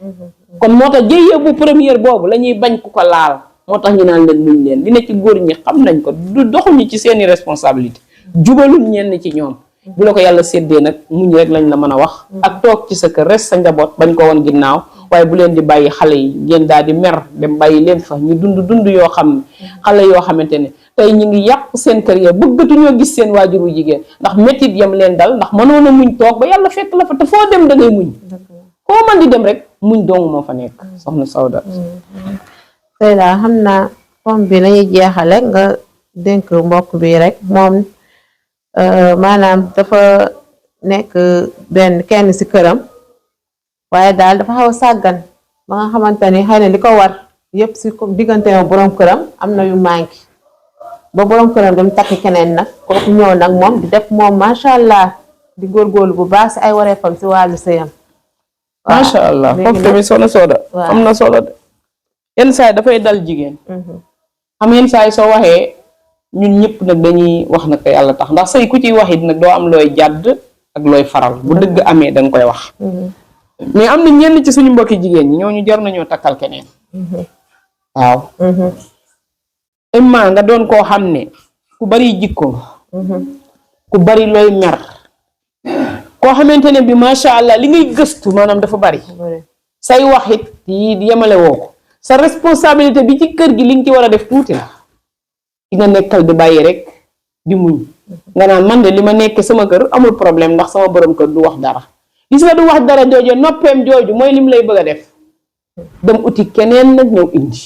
kon moo tax jéye bu première boobu la ñuy bañ ku ko laal moo tax ñu naan leen muñ leen li ne ci góor ñi xam nañ ko du doxuñu ci seeni responsabilité jubalul ñenn ci ñoom bu la ko yàlla séddee nag muñ rek lañ la mën a wax ak toog ci sa kër res sa njaboot bañ ko woon ginnaaw waaye bu leen di bàyyi xale yi ngeen daal di mer dem bàyyi leen fa ñu dund yoo xam ne xale yoo xamante ne tey ñu ngi yàq seen carrière bëggatuñoo gis seen waajuru jigéen ndax métit yam leen dal ndax mënoon a muñ toog ba yàlla fekk la fa te foo dem da ngay muñ foo man di dem rek muñ dong moo fa nekk soxna Sawda Seyda xam naa pomme bi nañuy jeexale nga dénk mbokk bi rek moom maanaam dafa nekk kenn ci këram waaye daal dafa xaw a sàggan ba nga xamante ni xëy na li ko war yëpp ci diggante ma borom këram am na yu manqué ba borom këram dem takk keneen nag kooku ñëw nag moom di def moom macha allah di góorgóorlu bu baax ci ay wareefam ci wàllu sëyam macha allah foofu tamit soxna Sawda am na solo de yenn saa yi dafay dal jigéen xam yenn saa yi soo waxee ñun ñëpp nag dañuy wax nag te yàlla tax ndax sëy ku ciy wax it nag doo am looy jàdd ak looy faral bu dëgg amee danga koy wax mais am na ñenn ci suñu mbokki jigéen ñi ñooñu jar nañoo takkal keneen waaw imma nga doon koo xam ne ku bari jikko ku bari looy mer koo xamante ne bi macha allah li ngay gëstu maanaam dafa bari say wax it yi yemale woo ko sa responsabilité bi ci kër gi li nga ci war a def tuuti la ki nga nekkal di bàyyi rek di muñ nga naan man de li ma nekk sama kër amul problème ndax sama borom kër du wax dara gis nga du wax dara jooju noppeem jooju mooy lim lay bëgg a def dem uti keneen nag ñëw indi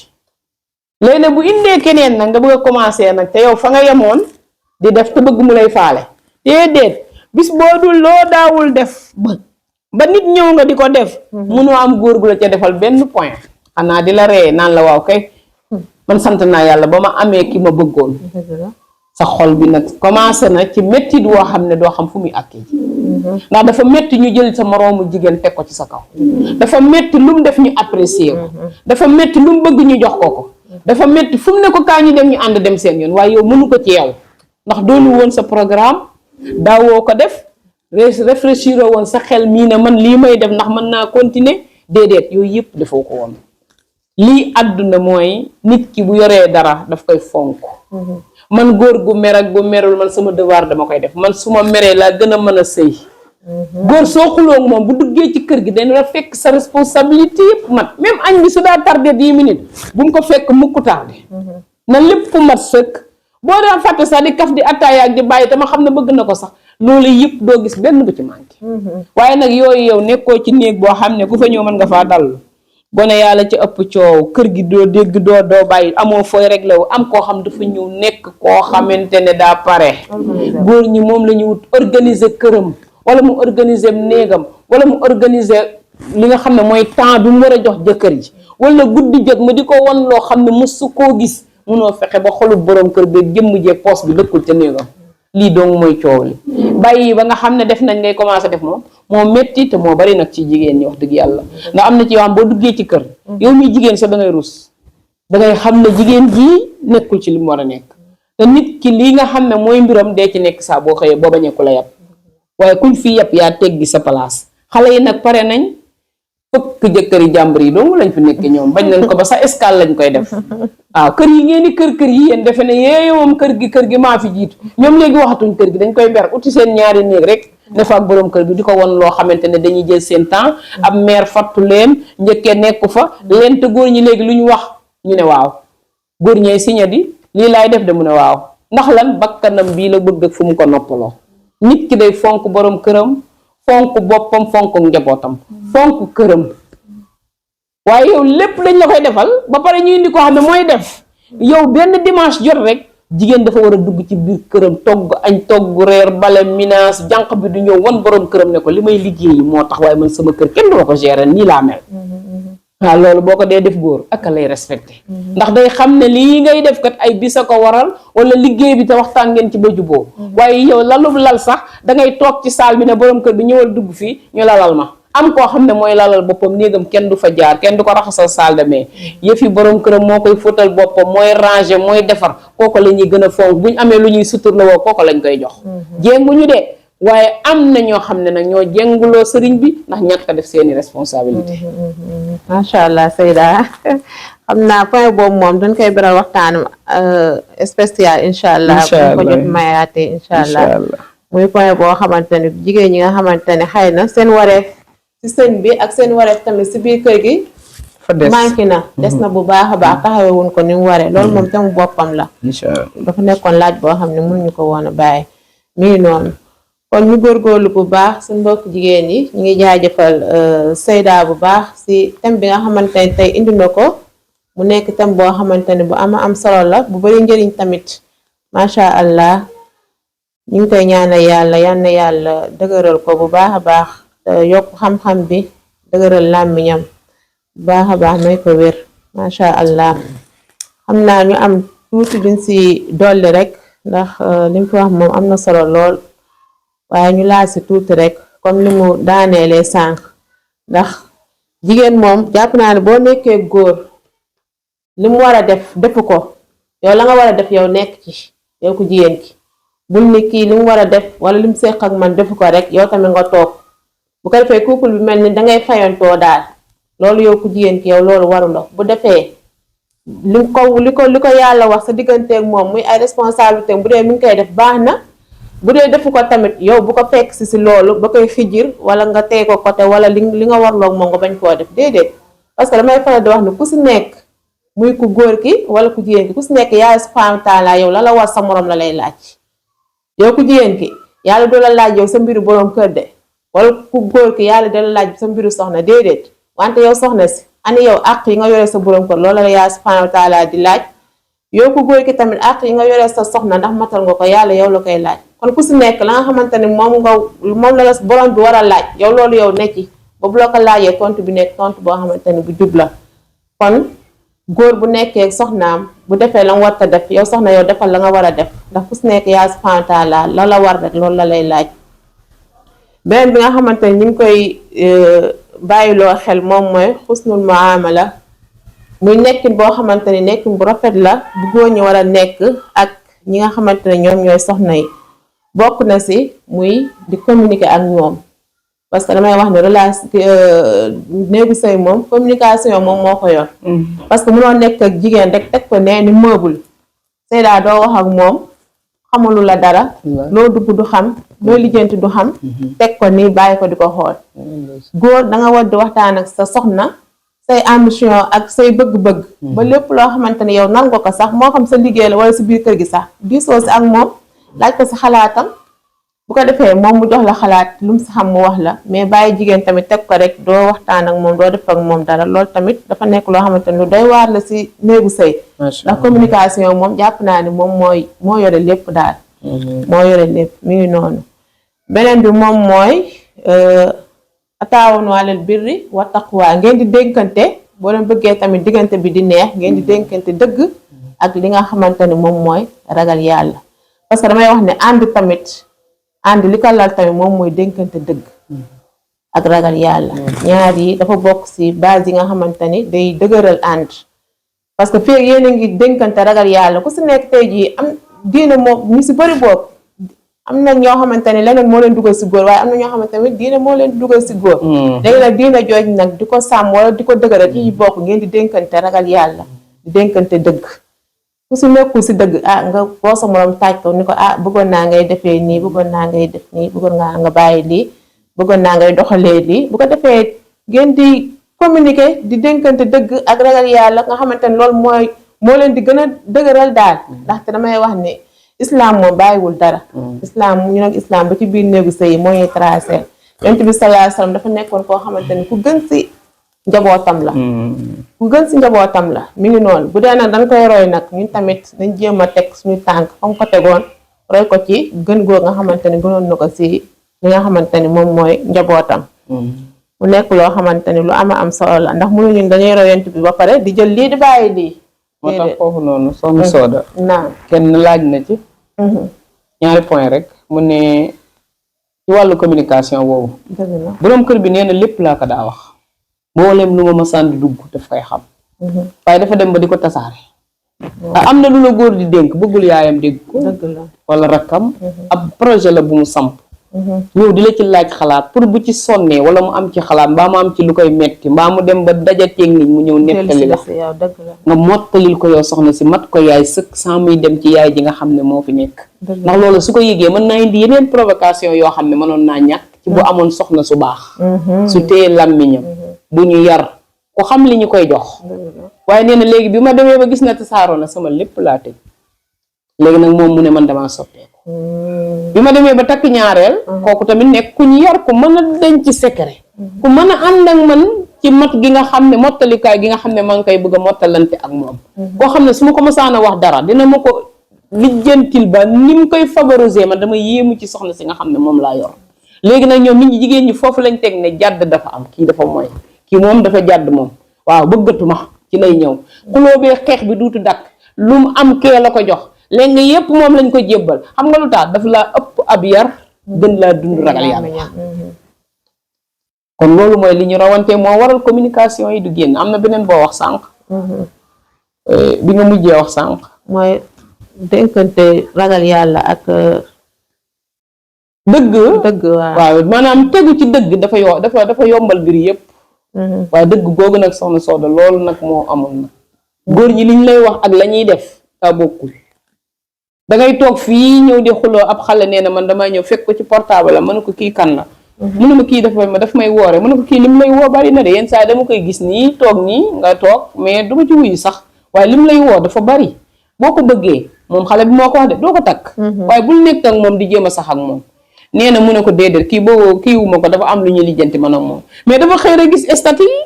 léegi nag bu indee keneen nag nga bëgg a commencé nag te yow fa nga yemoon di def te bëgg mu lay faale déedéet bis boo dul loo daawul def ba nit ñëw nga di ko def munoo am góor gu la ca defal benn point xanaa di la ree naan la waaw kay man sant naa yàlla ba ma amee ki ma bëggoon sa xol bi nag commencé na ci métti woo xam ne doo xam fu muy àkkee ji ndax dafa métti ñu jël sa moroomu jigéen teg ko ci sa kaw dafa métti lu mu def ñu apprécier ko dafa métti lu mu bëgg ñu jox ko dafa métti fu mu ne ko kaa ñu dem ñu ànd dem seen yoon waaye yow mënu ko ci yow ndax doonu woon sa programme daawoo ko def réfléchir woon sa xel mii ne man lii may def ndax mën naa continuer déedéet yooyu yëpp defoo ko woon lii àdduna mooy nit ki bu yoree dara daf koy fonk man góor gu mer ak gu merul man sama devoir dama koy def man su ma meree laa gën a mën a sëy góor soo xuloo moom bu duggee ci kër gi dañ la fekk sa responsabilité yëpp mat même añ bi su daa tardé 10 minutes bu mu ko fekk mukk tardé na lépp mat sëkk boo daan fàtte sax di kaf di attaaya ak di bàyyi te ma xam ne bëgg na ko sax loolu yëpp doo gis benn bu ci manqué waaye nag yooyu yow nekkoo ci néeg boo xam ne ku fa ñëw mën nga faa dallu gone yàlla ci ëpp coow kër gi doo dégg doo bàyyi amoo fooy réglé wu am koo xam dafa ñëw nekk koo xamante ne daa pare góor ñi moom la ñu wut organiser këram wala mu organiser néegam wala mu organiser li nga xam ne mooy temps bi mu war a jox jëkkër ji wala guddi jot mu di ko won loo xam ne mësu koo gis munoo fexe ba xolub borom kër bi jëmm jee poos bi dëkkul ca néegam lii dong mooy coow li bàyyi ba nga xam ne def nañ ngay commencé def moom moo métti te moo bari nag ci jigéen ñi wax dëgg yàlla ndax am na ci yoo xam boo duggee ci kër yow miy jigéen sax da ngay rus da ngay xam ne jigéen jii nekkul ci li mu war a nekk te nit ki lii nga xam ne mooy mbiram dee ci nekk saa boo xëyee boo bañee ku la yàpp waaye kuñ fi yàpp yaa teggi sa place xale yi nag pare nañ fëkk jëkkëri jàmbur yi dong lañ fi nekk ñoom bañ nañ ko ba sa escale lañ koy def waaw kër yi ngeen di kër yi yéen defe ne yee moom kër gi maa fi jiitu ñoom léegi waxatuñ kër gi dañ koy ber uti seen ñaari néeg rek dafa ak borom kër bi di ko won loo xamante ne dañuy jël seen temps ab mère fattu leen njëkkee nekku fa leen te góor ñi léegi lu ñu wax ñu ne waaw góor ñee signé di lii laay def de mu ne waaw ndax lan bakkanam bii la bëgg ak fu mu ko noppaloo. nit ki day fonk borom këram, fonk boppam, fonk njabootam, fonk këram. waaye yow lépp lañ la koy defal ba pare ñu indi ko xam ne mooy def. yow benn dimanche jot rek jigéen dafa war a dugg ci biir këram togg añ togg reer bale minaas jànq bi du ñëw wan borom këram ne ko li may liggéeyi moo tax waaye man sama kër kenn du ma ko gérer nii laa mel. waaw loolu boo ko dee def góor ak lay respecté. ndax day xam ne lii ngay def kat ay bisa ko waral wala liggéey bi te waxtaan ngeen ci ba juboo. waaye yow lalub lal sax dangay toog ci saal bi ne borom kër bi ñëwal dugg fii ñu lalal ma. am koo xam ne mooy lalal boppam néegam kenn du fa jaar kenn du ko raxasal salle de bain yëfi borom këram moo koy fóotal boppam mooy ranger mooy defar kooku la ñuy gën a fonk bu ñu amee lu ñuy sutur la woo kooku lañ koy jox. jénguñu de waaye am na ñoo xam ne nag ñoo jénguloo sëriñ bi ndax ñàkk a def seeni responsabilité. macha allah Seyda xam naa point boobu moom dañ koy beral waxtaan spécial incha allah. bu ko jot mayaatee incha allah. muy point boo xamante ne jigéen ñi nga xamante ne xëy na seen wareef ci sëñ bi ak seen wareef tamit si biir kër gi manqué na des na bu baax a baax taxawewuñ ko ni mu waree loolu moom tamu boppam la dafa nekkoon laaj boo xam ne mënuñu ko woon a bàyyi mii noonu kon ñu góorgóorlu bu baax suñ mbokk jigéen yi ñu ngi jaajëfal Seyda bu baax si thème bi nga xamante ne tey indi na ko mu nekk thème boo xamante ne bu ama am solo la bu bari njëriñ tamit macha allah ñu ngi koy ñaanal yàlla yal na yàlla dëgëral ko bu baax a baax yokk xam-xam bi dëgëral làmmiñam bu baax a baax may ko wér macha allah xam naa ñu am tuuti duñ si dolli rek ndax li mu fi wax moom am na solo lool waaye ñu laal si tuuti rek comme li mu daaneelee sànq ndax jigéen moom jàpp naa ne boo nekkee góor li mu war a def defu ko yow la nga war a def yow nekk ci yow ku jigéen ki bul ni kii li mu war a def wala li mu seq ak man defu ko rek yow tamit nga toog bu ko defee couple bi mel ni dangay fayantoo daal loolu yow ku jigéen ki yow loolu waru la bu defee li ko yàlla wax sa digganteeg moom muy ay responsabilité bu dee mi ngi koy def baax na bu dee defu ko tamit yow bu ko fekk si loolu ba koy xijir wala nga tey ko côté wala li nga warloog moom nga bañ koo def déedéet parce que damay faral di wax ne ku si nekk muy ku góor ki wala ku jigéen ki ku si nekk yàlla subhanahu wa taala yow la war sa morom la lay laaj yow ku jigéen ki yàlla doo la laaj yow sa mbiru boroom kër de wala ku góor ki yàlla doo la laaj sa mbiru soxna déedéet wante yow soxna si ani yow àq yi nga yore sa boroom kër loolu la yàlla subhanahu wa taala di laaj yow ku góor ki tamit àq yi nga yore sa soxna ndax matal nga ko yàlla yow la koy laaj kon ku si nekk la nga xamante ne moom la la borom bi war a laaj yow loolu yow nekki ba bu la ko laajee tontu bi nekk tontu boo xamante ne bu jub la kon góor bu nekkee soxnaam bu defee la nga war a def yow soxna yow defal la nga war a def ndax ku si nekk yàlla subhanahu wa taala la la war rek loolu la lay laaj beneen bi nga xamante ne ñu ngi koy bàyyiloo xel moom mooy xusnul muamala muy nekkin boo xamante ne nekkin bu rafet la bu góor ñi war a nekk ak ñi nga xamante ne ñoom ñooy soxna yi bokk na si muy di communiquer ak ñoom parce que damay wax ne relation néegu sëy moom communication moom moo ko yor parce que mënoo nekk ak jigéen rek teg ko nee ni meuble Seyda doo wax ak moom xamalu la dara loo dugg du xam loo lijjanti du xam teg ko nii bàyyi ko di ko xool góor danga war di waxtaan ak sa soxna say ambition ak say bëgg-bëgg ba lépp loo xamante ne yow nan nga ko sax moo xam sa liggéey la wala si biir kër gi sax diisoo si ak moom laaj ko si xalaatam bu ko defee moom mu jox la xalaat lu mu si xam mu wax la mais bàyyi jigéen tamit teg ko rek doo waxtaan ak moom doo def ak moom dara loolu tamit dafa nekk loo xamante ne lu doy waar la si néegu sëy ndax communication moom jàpp naa ni moom moo yore lépp daal moo yore lépp mi ngi noonu beneen bi moom mooy ataawanu alal birri wa taqwa ngeen di dénkante boo leen bëggee tamit diggante bi di neex ngeen di dénkante dëgg ak li nga xamante ne moom mooy ragal yàlla parce que damay wax ne ànd li ko lal tamit moom mooy dénkante dëgg ak ragal yàlla ñaar yi dafa bokk ci base yi nga xamante ni day dëgëral ànd parce que fii yéen a ngi dénkante ragal yàlla ku si nekk tey jii am diine moom ñu si bëri boobu am na ñoo xamante ne leneen moo leen dugal si góor waaye am na ñoo xamante ne diine moo leen dugal si góor léegi nag diine jooj nag di ko sàmm wala di ko dëgëral yi bokk ngeen di dénkante ragal yàlla di dénkante dëgg ku si nekkul si dëgg nga boo sa morom taaj ko ni ko bëggoon naa ngay defee nii bëggoon naa ngay def nii bëggoon nga bàyyi lii bëggoon naa ngay doxalee lii bu ko defee ngeen di communiquer di dénkante dëgg ak ragal yàlla nga xamante ne loolu moo leen di gën a dëgëral daal ndaxte damay wax ni islam moom bàyyiwul dara. islam ñu nag islam ba ci biir néegu sëy yi moo ñuy tracé. yonent bi sallallahu alayhi wasallam dafa nekkoon koo xamante ni ku gën si njabootam la. ku gën si njabootam la mi ngi noonu bu dee nag dañ koy roy nag ñun tamit dañ jéem a teg suñu tànk fa mu ko tegoon roy ko ci gën góor nga xamante ni gënoon na ko si li nga xamante ni moom mooy njabootam. mu nekk loo xamante ni lu am solo la ndax mënu ñun dañuy roy yonent bi ba pare di jël lii di bàyyi lii. moo tax foofu noonu soxna Soda. naam kenn laaj na ci. ñaari point rek mu ne ci wàllu communication boobu. dëgg la borom kër bi nee na lépp laa ko daa wax. mboolem lu ma masaan di dugg daf koy xam. waaye dafa dem ba di ko tasaare. am na lu la góor di dénk bëggul yaayam dégg ko. dëgg la wala rakkam. ab projet la bu mu samp. ñëw di la ci laaj xalaat pour bu ci sonnee wala mu am ci xalaat mbaa mu am ci lu koy metti mbaa mu dem ba daja technique mu ñëw nettali la nga mottalil ko yow soxna si mat ko yaay sëkk sans muy dem ci yaay ji nga xam ne moo fi nekk. ndax loolu su ko yëgee mën naa indi yeneen provocation yoo xam ne mënoon naa ñàkk ci bu amoon soxna su baax. su téye làmmiñam bu ñu yar ku xam li ñu koy jox. waaye nee na léegi bi ma demee ba gis na tasaaroo na sama lépp laa tëj léegi nag moom mu ne man damaa soppeeku. bi ma demee ba takk ñaareel. kooku tamit nekk ku ñu yar ku mën a denc secret. ku mën a ànd ak man ci mat gi nga xam ne mottalikaay gi nga xam ne maa ngi koy bëgg a mottalante ak moom. koo xam ne su ma ko mësaan a wax dara dina ma ko lijjantil ba ni mu koy favoriser man dama yéemu ci soxna si nga xam ne moom laa yor. léegi nag ñoom nit ñi jigéen ñi foofu lañ teg ne jàdd dafa am kii dafa mooy kii moom dafa jàdd moom waaw bëggatuma ci lay ñëw. xuloo bee xeex bi duutu dakk lu mu am kee la ko jox. léegi yépp moom lañ ko jébbal xam nga lu tax daf laa ëpp ab yar gën laa dund ragal yàlla. kon loolu mooy li ñu rawante moo waral communication yi du génn am na beneen boo wax sànq. bi nga mujjee wax sànq. mooy dénkante ragal yàlla ak. dëgg waaw maanaam tegu ci dëgg dafa yombal mbir yépp. waaye dëgg googu nag soxna Soda loolu nag moo amul nag. góor ñi liñ lay wax ak la ñuy def daa bokkul. dangay toog fii ñëw di xuloo ab xale nee na man damay ñëw fekk ko ci portable la mën ko kii kan la. mu ne ma kii daf may woore mu ne ko kii lim lay woo bari na de yenn saa dama koy gis nii toog nii nga toog mais du ma ci wuyu sax waaye lim lay woo dafa bari boo ko bëggee moom xale bi moo ko wax de doo ko takk. waaye bul nekk ak moom di jéem a sax ak moom. nee na mu ne ko déedéet kii boobu kii wu ma ko dafa am lu ñuy lijjanti man ak moom mais dama xëy rek gis statut yi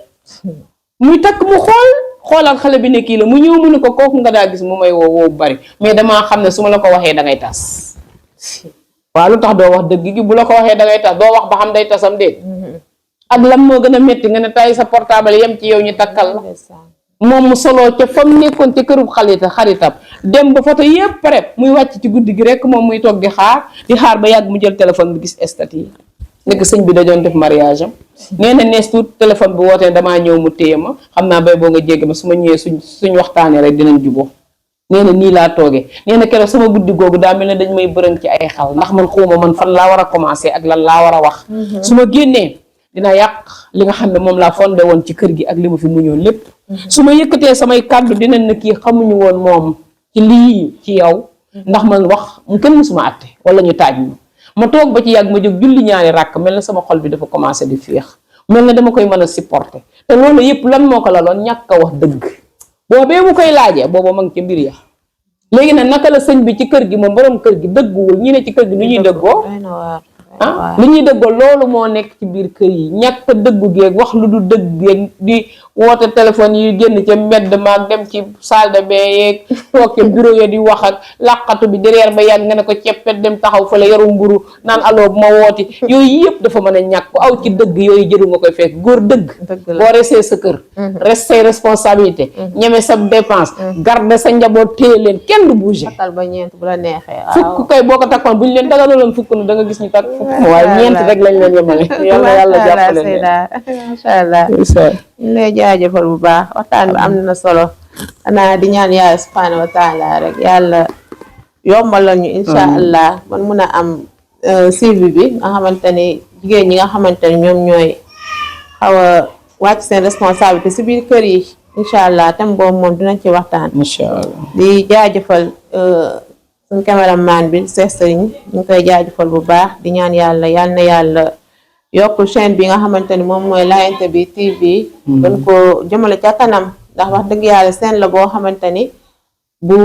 muy takk mu xoolal xale bi ne kii la mu ñëw mu ne ko kooku nga daa gis mu may woo bari mais damaa xam ne su ma la ko waxee da ngay tas. waaw lu tax doo wax dëgg gi bu la ko waxee da ngay tas doo wax ba xam day tasam déet. ak lan moo gën a métti nga ne tay sa portable yem ci yow ñu takkal la. moom mu soloo ca fa mu nekkoon ca kërub xaritam dem ba photo yëpp pare muy wàcc ci guddi gi rek moom muy toog di xaar ba yàgg mu jël téléphone bi gis statut yi. nekk sëñ bi dajoon def mariage am. nee na nees tuut téléphone bi wootee damaa ñëw mu téye ma xam naa bay boo nga jégg ma su ma ñëwee suñ waxtaanee rek dinañ juboo. nee na nii laa toogee nee na keroog sama guddi googu daa mel ne dañ may bërëng ci ay xal ndax man xawma man fan laa war a commencer ak lan laa war a wax. su ma génnee dina yàq li nga xam ne moom laa fondé woon ci kër gi ak li ma fi muñoon lépp. su ma yëkkatee samay kàddu dinañ ne kii xamuñu woon moom ci lii ci yow. ndax man wax kenn mësuma àtte wala ñu taaj ma toog ba ci yàgg ma jóg julli ñaari ràkk mel na sama xol bi dafa commencé di féex mel na dama koy mën a supporter te loolu yëpp lan moo ko laloon ñàkk a wax dëgg boobee mu koy laajee booba ma ngi ca mbir ya léegi nag naka la sëñ bi ci kër gi moom borom kër gi dëgguwul ñi ne ci kër gi lu ñuy dëggoo lu ñuy dëggoo loolu moo nekk ci biir kër yi ñàkk a dëggu geeg wax lu du dëgg geeg di woote téléphone yi génn ca mbedd maag dem ci salle de bain yeeg toog ca bureau ya di wax ak làqatu bi derrière ba yàgg nga ne ko ceppet dem taxaw fa la yaru mburu naan aloo bu ma wooti yooyu yëpp dafa mën a ñàkk ku aw ci dëgg yooyu jëru nga koy fekk góor dëgg boo resee sa kër reste say responsabilité ñeme sa dépense garde sa njaboot téye leen kenn du bouger takkal ba ñeent bu la neexee fukk kay boo ko takkoon bu ñu leen dagaloon fukk na da nga gis ñu takk fukk waaye ñeent rek lañ leen yemale yàlla jàppale leen masha Allah ñu lay jaajëfal bu baax waxtaan bi am na solo xanaa di ñaan yàlla subhanahu wa taala rek yàlla yombalal ñu insha Allah man mun a am suivi bi nga xamante ni jigéen ñi nga xamante ni ñoom ñooy xaw a wàcc seen responsabilité si biir kër yi insha Allah tam boobu moom dinañ ci waxtaan insha Allah di jaajëfal suñ cameraman bi Cheikh Serigne ñu ngi koy jaajëfal bu baax di ñaan yàlla na yàlla yokk chaîne bi nga xamante ni moom mooy Layente Bi TV gën ko jëmale ca kanam ndax wax dëgg yàlla seen la boo xamante ni bu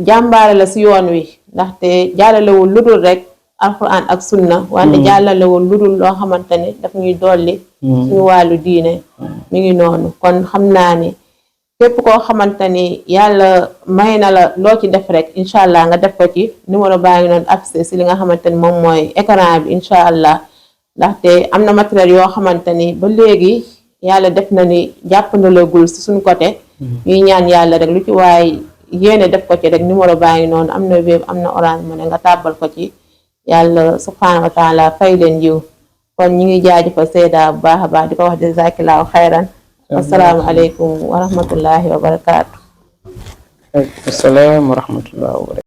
jàmbaare la si yoon wi ndaxte jàllalewul lu dul rek alquran ak sunna wante jàllalewul lu dul loo xamante ni daf ñuy dolli suñu wàllu diine mi ngi noonu kon xam naa ni képp koo xamante ni yàlla may na la loo ci def rek incha allah nga def ko ci numéro baa ngi noonu affiché si li nga xamante ni moom mooy écran bi incha allah ndaxte am na matériel yoo xamante ni ba léegi yàlla def na ni jàpp na la gul si suñu côté ñuy ñaan yàlla rek lu ci waaye yéene def ko ci rek numéro baa ngi noonu am na Wave am na Orange Money nga tàbbal ko ci yàlla subhanahu wa taala fay leen yiw kon ñi ngi jaajëfal Seyda bu baax a baax di ko wax jazakillahu xayran assalaamu aleykum wa rahmatullahi wa barakaatu. Waaleykum salaam wa rahmatullahi wa barakaatu.